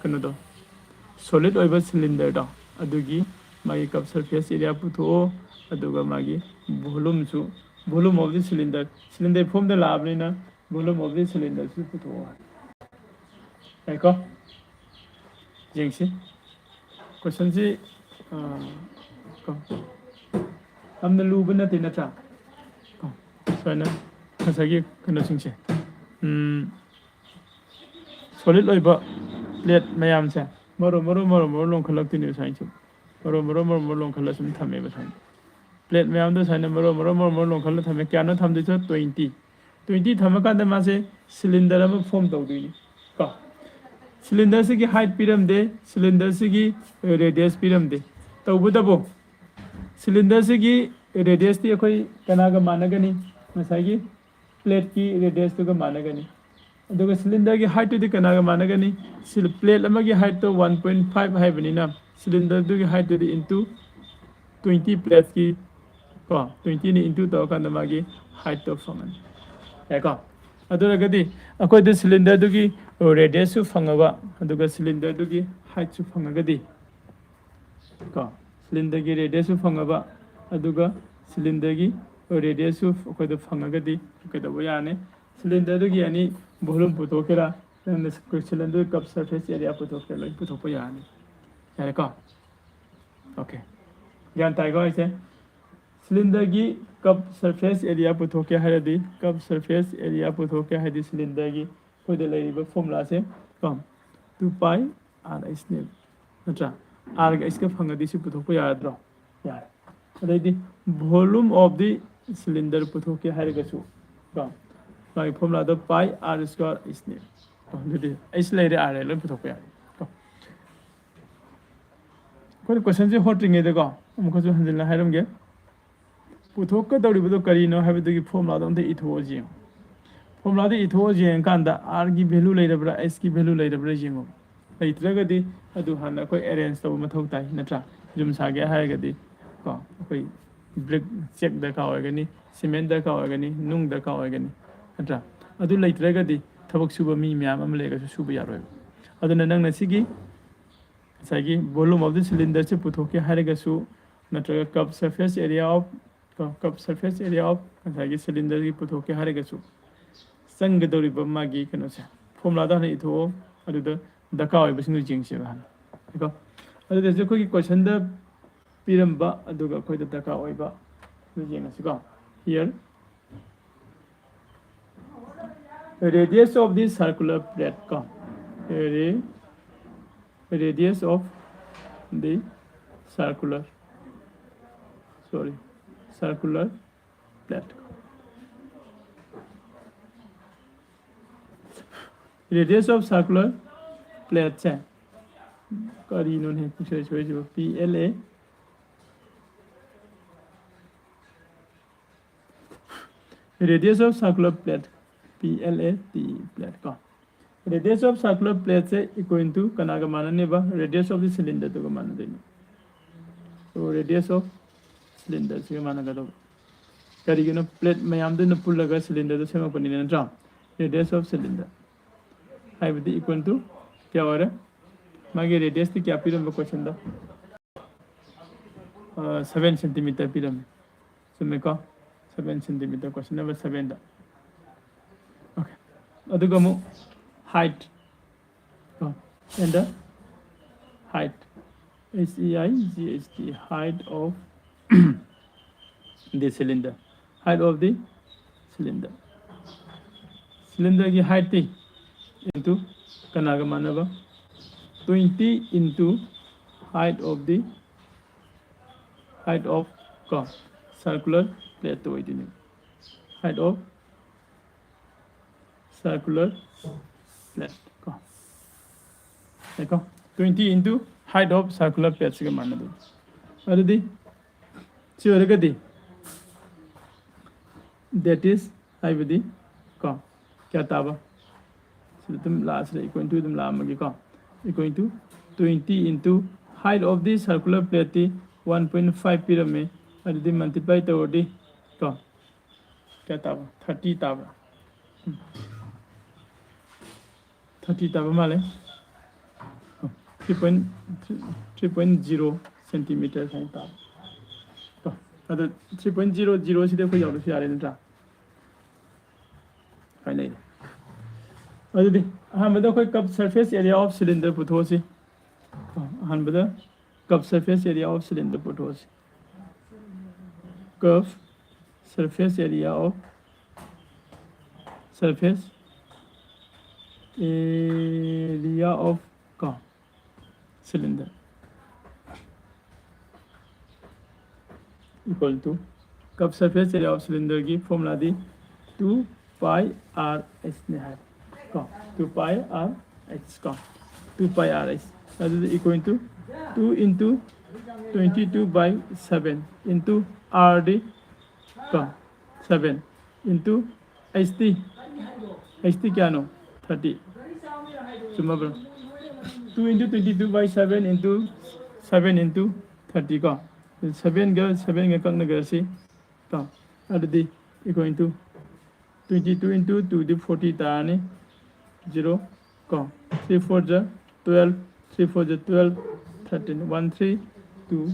ꯀꯩꯅꯣꯗꯣ, solid ꯑꯣꯏꯕ cylinderꯗꯣ, ꯑꯗꯨꯒꯤ ꯃꯥꯒꯤ curved surface area ꯄꯨꯊꯣꯛꯑꯣ, ꯑꯗꯨꯒ ꯃꯥꯒꯤ volumeꯁꯨ, volume of the cylinder, cylinder formꯗ ꯂꯥꯛꯑꯕꯅꯤꯅ volume of the cylinderꯁꯨ ꯄꯨꯊꯣꯛꯑꯣ꯫ ꯌꯥꯏꯀꯣ? ꯌꯦꯡꯁꯤ꯫ Questionꯁꯤ, ꯑ, ꯀꯣ, ꯌꯥꯝꯅ ꯂꯨꯕ ꯅꯠꯇꯦ, ꯅꯠꯇ꯭ꯔꯥ? ꯀꯣ, ꯁꯨꯃꯥꯏꯅ ꯉꯁꯥꯏꯒꯤ ꯀꯩꯅꯣꯁꯤꯡꯁꯦ, ꯎꯝ, solid ꯑꯣꯏꯕ plate ꯃꯌꯥꯝꯁꯦ ꯃꯔꯨ, ꯃꯔꯨ, ꯃꯔꯨ, ꯃꯔꯨ ꯂꯣꯟꯈꯠꯂꯛꯇꯣꯏꯅꯦꯕ ꯁꯨꯃꯥꯏꯅ ꯁꯨꯝ꯫ ꯃꯔꯣ ꯃꯔꯣ ꯃꯔꯣ ꯃꯔꯣ ꯂꯣꯡꯈꯠꯂ ꯁꯨꯝ ꯊꯝꯃꯦꯕ ꯁꯨꯃꯥꯏꯅ꯫ ꯄ꯭ꯂꯦꯠ ꯃꯌꯥꯝꯗꯣ ꯁꯨꯃꯥꯏꯅ ꯃꯔꯣ ꯃꯔꯣ ꯃꯔꯣ ꯃꯔꯣ ꯂꯣꯡꯈꯠꯂ ꯊꯝꯃꯦ꯫ ꯀꯌꯥꯅꯣ ꯊꯝꯗꯣꯏꯁꯦ? ꯇ꯭ꯋꯦꯟꯇꯤ꯫ ꯇ꯭ꯋꯦꯟꯇꯤ ꯊꯝꯃꯀꯥꯟꯗ ꯃꯥꯁꯦ ꯁꯤꯂꯤꯟꯗꯔ ꯑꯃ ꯐꯣꯝ ꯇꯧꯗꯣꯏꯅꯤ ꯀꯣ꯫ ꯁꯤꯂꯤꯟꯗꯔꯁꯤꯒꯤ ꯍꯥꯏꯠ ꯄꯤꯔꯝꯗꯦ, ꯁꯤꯂꯤꯟꯗꯔꯁꯤꯒꯤ ꯔꯦꯗꯤꯌꯁ ꯄꯤꯔꯝꯗꯦ꯫ ꯇꯧꯕꯇꯕꯨ ꯁꯤꯂꯤꯟꯗꯔꯁꯤꯒꯤ ꯔꯦꯗꯤꯌꯁꯇꯤ ꯑꯩꯈꯣꯏ ꯀꯅꯥꯒ ꯃꯥꯟꯅꯒꯅꯤ? ꯉꯁꯥꯏꯒꯤ ꯄ꯭ꯂꯦꯠꯀꯤ ꯔꯦꯗꯤꯌꯁꯇꯨꯒ ꯃꯥꯟꯅꯒꯅꯤ꯫ ꯑꯗꯨꯒ ꯁꯤꯂꯤꯟꯗꯔꯒꯤ ꯍꯥꯏꯠꯇꯨꯗꯤ ꯀꯅꯥꯒ ꯃꯥꯟꯅꯒꯅꯤ? ꯁꯤꯜ-, ꯄ꯭ꯂꯦꯠ ꯑꯃꯒꯤ ꯍꯥꯏꯠꯇꯣ ꯋꯥꯟ ꯄꯣꯏꯟ ꯐꯥꯏꯚ ꯍꯥꯏꯕꯅꯤꯅ ꯁꯤꯂꯤꯟꯗꯔꯗꯨꯒꯤ ꯍꯥꯏꯠꯇꯨꯗꯤ ꯏꯟꯇꯨ ꯇ꯭ꯋꯦꯟꯇꯤ ꯄ꯭ꯂꯦꯠꯀꯤ ꯀꯣ, ꯇ꯭ꯋꯦꯟꯇꯤꯅ ꯏꯟꯇꯨ ꯇꯧꯔꯀꯥꯟꯗ ꯃꯥꯒꯤ ꯍꯥꯏꯠꯇꯣ ꯐꯪꯉꯅꯤ꯫ ꯌꯥꯏꯀꯣ? ꯑꯗꯨ ꯑꯣꯏꯔꯒꯗꯤ ꯑꯩꯈꯣꯏꯗ ꯁꯤꯂꯤꯟꯗꯔꯗꯨꯒꯤ ꯔꯦꯗꯤꯌꯁꯁꯨ ꯐꯪꯉꯕ, ꯑꯗꯨꯒ ꯁꯤꯂꯤꯟꯗꯔꯗꯨꯒꯤ ꯍꯥꯏꯠꯁꯨ ꯐꯪꯉꯒꯗꯤ ꯀꯣ, ꯁꯤꯂꯤꯟꯗꯔꯒꯤ ꯔꯦꯗꯤꯌꯁꯁꯨ ꯐꯪꯉꯕ, ꯑꯗꯨꯒ ꯁꯤꯂꯤꯟꯗꯔꯒꯤ ꯔꯦꯗꯤꯌꯁꯁꯨ ꯑꯩꯈꯣꯏꯗ ꯐꯪꯉꯒꯗꯤ ꯀꯩꯗꯧꯕ ꯌꯥꯔꯅꯤ? ꯁꯤꯂꯤꯟꯗꯔꯗꯨꯒꯤ ꯑꯦꯅꯤ ꯚꯣꯂꯨꯝ ꯄꯨꯊꯣꯛꯀꯦꯔꯥ, ꯅꯪꯅ ꯁꯤꯂꯤꯟꯗꯔꯗꯨꯒꯤ ꯀꯞ ꯁꯔꯐꯦꯁ ꯑꯦꯔꯤꯌꯥ ꯄꯨꯊꯣꯛꯀꯦꯔꯥ, ꯂꯣꯏ ꯄꯨꯊꯣꯛꯄ ꯌꯥꯔꯅꯤ꯫ ꯌꯥꯔꯦꯀꯣ? ꯑꯣꯀꯦ, ꯒ꯭ꯌꯥꯟ ꯇꯥꯏꯀꯣ ꯑꯩꯁꯦ? ꯁꯤꯂꯤꯟꯗꯔꯒꯤ ꯀꯞ ꯁꯔꯐꯦꯁ ꯑꯦꯔꯤꯌꯥ ꯄꯨꯊꯣꯛꯀꯦ ꯍꯥꯏꯔꯗꯤ, ꯀꯞ ꯁꯔꯐꯦꯁ ꯑꯦꯔꯤꯌꯥ ꯄꯨꯊꯣꯛꯀꯦ ꯍꯥꯏꯗꯤ ꯁꯤꯂꯤꯟꯗꯔꯒꯤ ꯑꯩꯈꯣꯏꯗ ꯂꯩꯔꯤꯕ ꯐꯣꯔꯃꯨꯂꯥꯁꯦ ꯀꯣ, ꯇꯨ ꯄꯥꯏ ꯑꯥꯔ ꯑꯩꯁꯅꯦꯕ, ꯅꯠꯇ꯭ꯔꯥ? ꯑꯥꯔꯒ ꯑꯩꯁꯀ ꯐꯪꯉꯗꯤ ꯁꯤ ꯄꯨꯊꯣꯛꯄ ꯌꯥꯔꯗ꯭ꯔꯣ? ꯌꯥꯔꯦ꯫ ꯑꯗꯩꯗꯤ volume of the cylinder ꯄꯨꯊꯣꯛꯀꯦ ꯍꯥꯏꯔꯒꯁꯨ ꯀꯣ, ꯃꯥꯒꯤ ꯐꯣꯔꯃꯨꯂꯥꯗꯣ ꯄꯥꯏ ꯑꯥꯔ ꯁ꯭ꯀ꯭ꯋꯥꯔ ꯑꯩꯁꯅꯦꯕ꯫ ꯀꯣ, ꯑꯗꯨꯗꯤ ꯑꯩꯁ ꯂꯩꯔꯦ, ꯑꯥꯔ ꯂꯩꯔꯦ, ꯂꯣꯏ ꯄꯨꯊꯣꯛꯄ ꯌꯥꯔꯦ ꯀꯣ꯫ ꯑꯩꯈꯣꯏꯅ ꯀꯣꯏꯁꯟꯁꯦ ꯍꯣꯠꯇ꯭ꯔꯤꯉꯩꯗꯀꯣ, ꯑꯃꯨꯛꯀꯁꯨ ꯍꯟꯖꯤꯟꯅ ꯍꯥꯏꯔꯝꯒꯦ꯫ ꯄꯨꯊꯣꯛꯀꯗꯧꯔꯤꯕꯗꯣ ꯀꯔꯤꯅꯣ ꯍꯥꯏꯕꯗꯨꯒꯤ ꯐꯣꯔꯃꯨꯂꯥꯗꯣ ꯑꯝꯇ ꯏꯊꯣꯛꯑꯁꯤ ꯌꯦꯡꯉꯣ꯫ ꯐꯣꯔꯃꯨꯂꯥꯗ ꯏꯊꯣꯛꯑꯁꯤ ꯌꯦꯡꯉꯀꯥꯟꯗ ꯑꯥꯔꯒꯤ ꯚꯦꯂꯨ ꯂꯩꯔꯕ꯭ꯔꯥ, ꯑꯩꯁꯀꯤ ꯚꯦꯂꯨ ꯂꯩꯔꯕ꯭ꯔꯥ ꯌꯦꯡꯉꯣ꯫ ꯂꯩꯇ꯭ꯔꯒꯗꯤ ꯑꯗꯨ ꯍꯥꯟꯅ ꯑꯩꯈꯣꯏ ꯑꯦꯔꯦꯟꯖ ꯇꯧꯕ ꯃꯊꯧ ꯇꯥꯏ, ꯅꯠꯇ꯭ꯔꯥ? ꯌꯨꯝ ꯁꯥꯒꯦ ꯍꯥꯏꯔꯒꯗꯤ ꯀꯣ, ꯑꯩꯈꯣꯏ ꯕ꯭ꯔꯤꯛ, ꯆꯦꯛ ꯗꯔꯀꯥꯔ ꯑꯣꯏꯒꯅꯤ, ꯁꯤꯃꯦꯟ ꯗꯔꯀꯥꯔ ꯑꯣꯏꯒꯅꯤ, ꯅꯨꯡ ꯗꯔꯀꯥꯔ ꯑꯣꯏꯒꯅꯤ, ꯅꯠꯇ꯭ꯔꯥ? ꯑꯗꯨ ꯂꯩꯇ꯭ꯔꯒꯗꯤ ꯊꯕꯛ ꯁꯨꯕ ꯃꯤ ꯃꯌꯥꯝ ꯑꯃ ꯂꯩꯔꯒꯁꯨ ꯁꯨꯕ ꯌꯥꯔꯣꯏꯕ꯫ ꯑꯗꯨꯅ ꯅꯪꯅ ꯁꯤꯒꯤ ꯉꯁꯥꯏꯒꯤ volume of the cylinder ꯁꯦ ꯄꯨꯊꯣꯛꯀꯦ ꯍꯥꯏꯔꯒꯁꯨ, ꯅꯠꯇ꯭ꯔꯒ cup surface area of, cup surface area of ꯉꯁꯥꯏꯒꯤ ꯁꯤꯂꯤꯟꯗꯔꯒꯤ ꯄꯨꯊꯣꯛꯀꯦ ꯍꯥꯏꯔꯒꯁꯨ, ꯆꯪꯒꯗꯧꯔꯤꯕ ꯃꯥꯒꯤ ꯀꯩꯅꯣꯁꯦ, ꯐꯣꯔꯃꯨꯂꯥꯗ ꯍꯥꯟꯅ ꯏꯊꯣꯛꯑꯣ, ꯑꯗꯨꯗ ꯗꯔꯀꯥꯔ ꯑꯣꯏꯕꯁꯤꯡꯗꯨ ꯌꯦꯡꯁꯦꯕ ꯍꯥꯟꯅ꯫ ꯀꯣ? ꯑꯗꯨꯗ ꯍꯧꯖꯤꯛ ꯑꯩꯈꯣꯏꯒꯤ ꯀꯣꯏꯁꯟꯗ ꯄꯤꯔꯝꯕ ꯑꯗꯨꯒ ꯑꯩꯈꯣꯏꯗ ꯗꯔꯀꯥꯔ ꯑꯣꯏꯕ ꯑꯗꯨ ꯌꯦꯡꯉꯁꯤꯀꯣ꯫ Here, radius of the circular plate ꯀꯣ, area, radius of the circular, sorry, circular plate. Radius of circular plate ꯁꯦ ꯀꯔꯤꯅꯣꯅꯦ ꯄꯨꯡꯁꯣꯏ ꯁꯣꯏꯁꯤꯕꯣ? P L A, radius of circular plate, P L A T E plate ꯀꯣ꯫ Radius of circular plate say equal to ꯀꯅꯥꯒ ꯃꯥꯟꯅꯅꯦꯕ? Radius of the cylinder ꯗꯨꯒ ꯃꯥꯟꯅꯗꯣꯏꯅꯦ꯫ So radius of cylinder ꯁꯤꯒ ꯃꯥꯟꯅꯒꯗꯧꯕ꯫ ꯀꯔꯤꯒꯤꯅꯣ? Plate ꯃꯌꯥꯝꯗꯨꯅ ꯄꯨꯜꯂꯒ cylinder ꯗꯨ ꯁꯦꯝꯃꯛꯄꯅꯤꯅ, ꯅꯠꯇ꯭ꯔꯥ? Radius of cylinder ꯍꯥꯏꯕꯗꯤ equal to ꯀꯌꯥ ꯑꯣꯏꯔꯦ? ꯃꯥꯒꯤ radius ꯇꯤ ꯀꯌꯥ ꯄꯤꯔꯝꯕ question ꯗ? ꯑ, seven centimeter ꯄꯤꯔꯝꯃꯤ꯫ ꯆꯨꯝꯃꯦꯀꯣ? Seven centimeter, question number seven ꯗ꯫ Okay. ꯑꯗꯨꯒ ꯑꯃꯨꯛ height ꯀꯣ, and the height, H E I G H T, height of the cylinder, height of the cylinder, cylinder ꯒꯤ height ꯇꯤ into ꯀꯅꯥꯒ ꯃꯥꯟꯅꯕ? Twenty into height of the, height of ꯀꯣ, circular plate ꯇꯨ ꯑꯣꯏꯗꯣꯏꯅꯦ꯫ Height of circular plate ꯀꯣ꯫ ꯀꯣ, twenty into height of circular plate ꯁꯤꯒ ꯃꯥꯟꯅꯗꯣꯏꯅꯤ꯫ ꯑꯗꯨꯗꯤ ꯁꯤ ꯑꯣꯏꯔꯒꯗꯤ that is ꯍꯥꯏꯕꯗꯤ ꯀꯣ, ꯀꯌꯥ ꯇꯥꯕ? ꯁꯤꯗ ꯑꯗꯨꯝ ꯂꯥꯛꯑꯁꯤꯗ equal to ꯑꯗꯨꯝ ꯂꯥꯛꯑꯝꯃꯒꯦꯀꯣ꯫ Equal to twenty into height of the circular plate T one point five ꯄꯤꯔꯝꯃꯦ꯫ ꯑꯗꯨꯗꯤ multiply ꯇꯧꯔꯗꯤ ꯀꯣ, ꯀꯌꯥ ꯇꯥꯕ? Thirty ꯇꯥꯕ꯫ ꯎꯝ꯫ Thirty ꯇꯥꯕ ꯃꯥꯜꯂꯦ꯫ Three point, three point zero centimeter ꯍꯥꯏꯅ ꯇꯥꯕ꯫ ꯀꯣ, ꯑꯗꯨ three point zero zero ꯁꯤꯗꯤ ꯑꯩꯈꯣꯏ ꯌꯥꯎꯗ꯭ꯔꯁꯨ ꯌꯥꯔꯦ, ꯅꯠꯇ꯭ꯔꯥ? ꯁꯨꯃꯥꯏꯅ ꯂꯩꯔꯦ꯫ ꯑꯗꯨꯗꯤ ꯑꯍꯥꯟꯕꯗ ꯑꯩꯈꯣꯏ curve surface area of cylinder ꯄꯨꯊꯣꯛꯑꯁꯤ꯫ ꯀꯣ, ꯑꯍꯥꯟꯕꯗ curve surface area of cylinder ꯄꯨꯊꯣꯛꯑꯁꯤ꯫ Curve surface area of, surface area of ꯀꯣ, cylinder꯫ equal to curve surface area of cylinder ꯒꯤ formula ꯗꯤ two pi r h ꯅꯦ ꯍꯥꯏ ꯀꯣ, two pi r h ꯀꯣ, two pi r h꯫ ꯑꯗꯨꯗꯤ equal to two into twenty two by seven into r ꯗꯤ ꯀꯣ seven into h ꯗꯤ, h ꯗꯤ ꯀꯌꯥꯅꯣ? Thirty꯫ ꯆꯨꯝꯃꯕ꯭ꯔꯥ? Two into twenty two by seven into seven into thirty ꯀꯣ, seven ꯒ seven ꯒ ꯀꯛꯅꯈ꯭ꯔꯁꯤ ꯀꯣ꯫ ꯑꯗꯨꯗꯤ equal to twenty two into two D forty ꯇꯥꯔꯅꯤ꯫ Zero ꯀꯣ, three four ꯖ twelve, three four ꯖ twelve, thirteen, one three two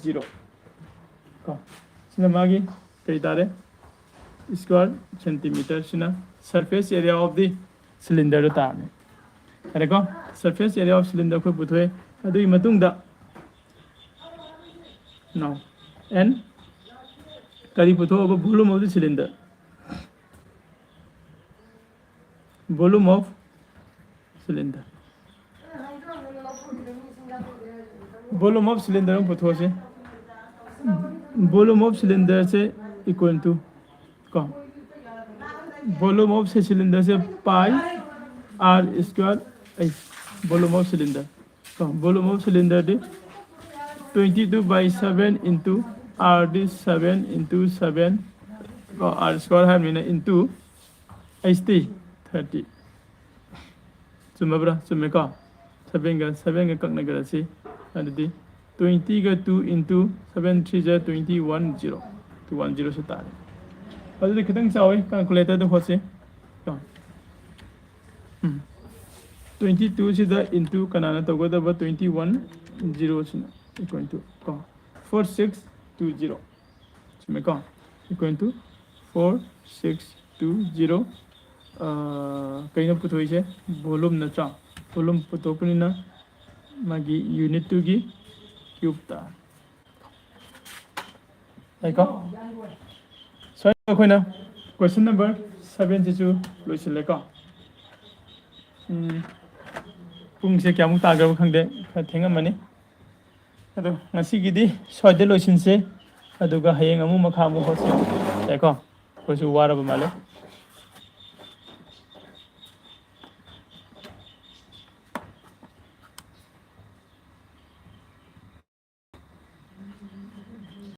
zero ꯀꯣ꯫ ꯁꯤꯅ ꯃꯥꯒꯤ ꯀꯔꯤ ꯇꯥꯔꯦ? Square centimeter꯫ ꯁꯤꯅ surface area of the cylinder ꯗ ꯇꯥꯔꯅꯤ꯫ ꯌꯥꯔꯦꯀꯣ? Surface area of cylinder ꯑꯩꯈꯣꯏ ꯄꯨꯊꯣꯛꯑꯦ꯫ ꯑꯗꯨꯒꯤ ꯃꯇꯨꯡꯗ, no, and ꯀꯔꯤ ꯄꯨꯊꯣꯛꯑꯕ? Volume of the cylinder, volume of cylinder, volume of cylinder ꯑꯃ ꯄꯨꯊꯣꯛꯑꯁꯤ꯫ Volume of cylinder say equal to ꯀꯣ, volume of cylinder say pi r square, ꯑꯩ, volume of cylinder ꯀꯣ, volume of cylinder D twenty two by seven into r D seven into seven ꯀꯣ, r square ꯍꯥꯏꯕꯅꯤꯅ into h ꯗꯤ thirty꯫ ꯆꯨꯝꯃꯕ꯭ꯔꯥ? ꯆꯨꯝꯃꯦꯀꯣ꯫ Seven ꯒ seven ꯒ ꯀꯛꯅꯈ꯭ꯔꯁꯤ꯫ ꯑꯗꯨꯗꯤ twenty ꯒ two into seven three ꯖ twenty one zero, two one zero ꯁꯤ ꯇꯥꯔꯦ꯫ ꯑꯗꯨꯗꯤ ꯈꯤꯇꯪ ꯆꯥꯎꯋꯤ, calculator ꯗ ꯍꯣꯠꯁꯤ꯫ ꯀꯣ꯫ ꯎꯝ꯫ Twenty two ꯁꯤꯗ into ꯀꯅꯥꯅ ꯇꯧꯒꯗꯕ? Twenty one zero ꯁꯤꯅ equal to ꯀꯣ, four six two zero꯫ ꯆꯨꯝꯃꯦꯀꯣ? Equal to four six two zero꯫ ꯑꯥ, ꯀꯩꯅꯣ ꯄꯨꯊꯣꯛꯏꯁꯦ? Volume ꯅꯠꯇ꯭ꯔꯥ? Volume ꯄꯨꯊꯣꯛꯄꯅꯤꯅ ꯃꯥꯒꯤ unit ꯇꯨꯒꯤ cube ꯇꯥꯔꯦ꯫ ꯌꯥꯏꯀꯣ? ꯁ꯭ꯋꯥꯏꯗ ꯑꯩꯈꯣꯏꯅ question number seven ꯁꯤꯁꯨ ꯂꯣꯏꯁꯤꯜꯂꯦꯀꯣ꯫ ꯎꯝ, ꯄꯨꯡꯁꯦ ꯀꯌꯥꯃꯨꯛ ꯇꯥꯈ꯭ꯔꯕ ꯈꯪꯗꯦ, ꯈꯔ ꯊꯦꯡꯉꯝꯃꯅꯤ꯫ ꯑꯗꯣ ꯉꯁꯤꯒꯤꯗꯤ ꯁ꯭ꯋꯥꯏꯗ ꯂꯣꯏꯁꯤꯟꯁꯦ꯫ ꯑꯗꯨꯒ ꯍꯌꯦꯡ ꯑꯃꯨꯛ ꯃꯈꯥ ꯑꯃꯨꯛ ꯍꯣꯠꯁꯤ꯫ ꯌꯥꯏꯀꯣ? ꯑꯩꯈꯣꯏꯁꯨ ꯋꯥꯔꯕ ꯃꯥꯜꯂꯦ꯫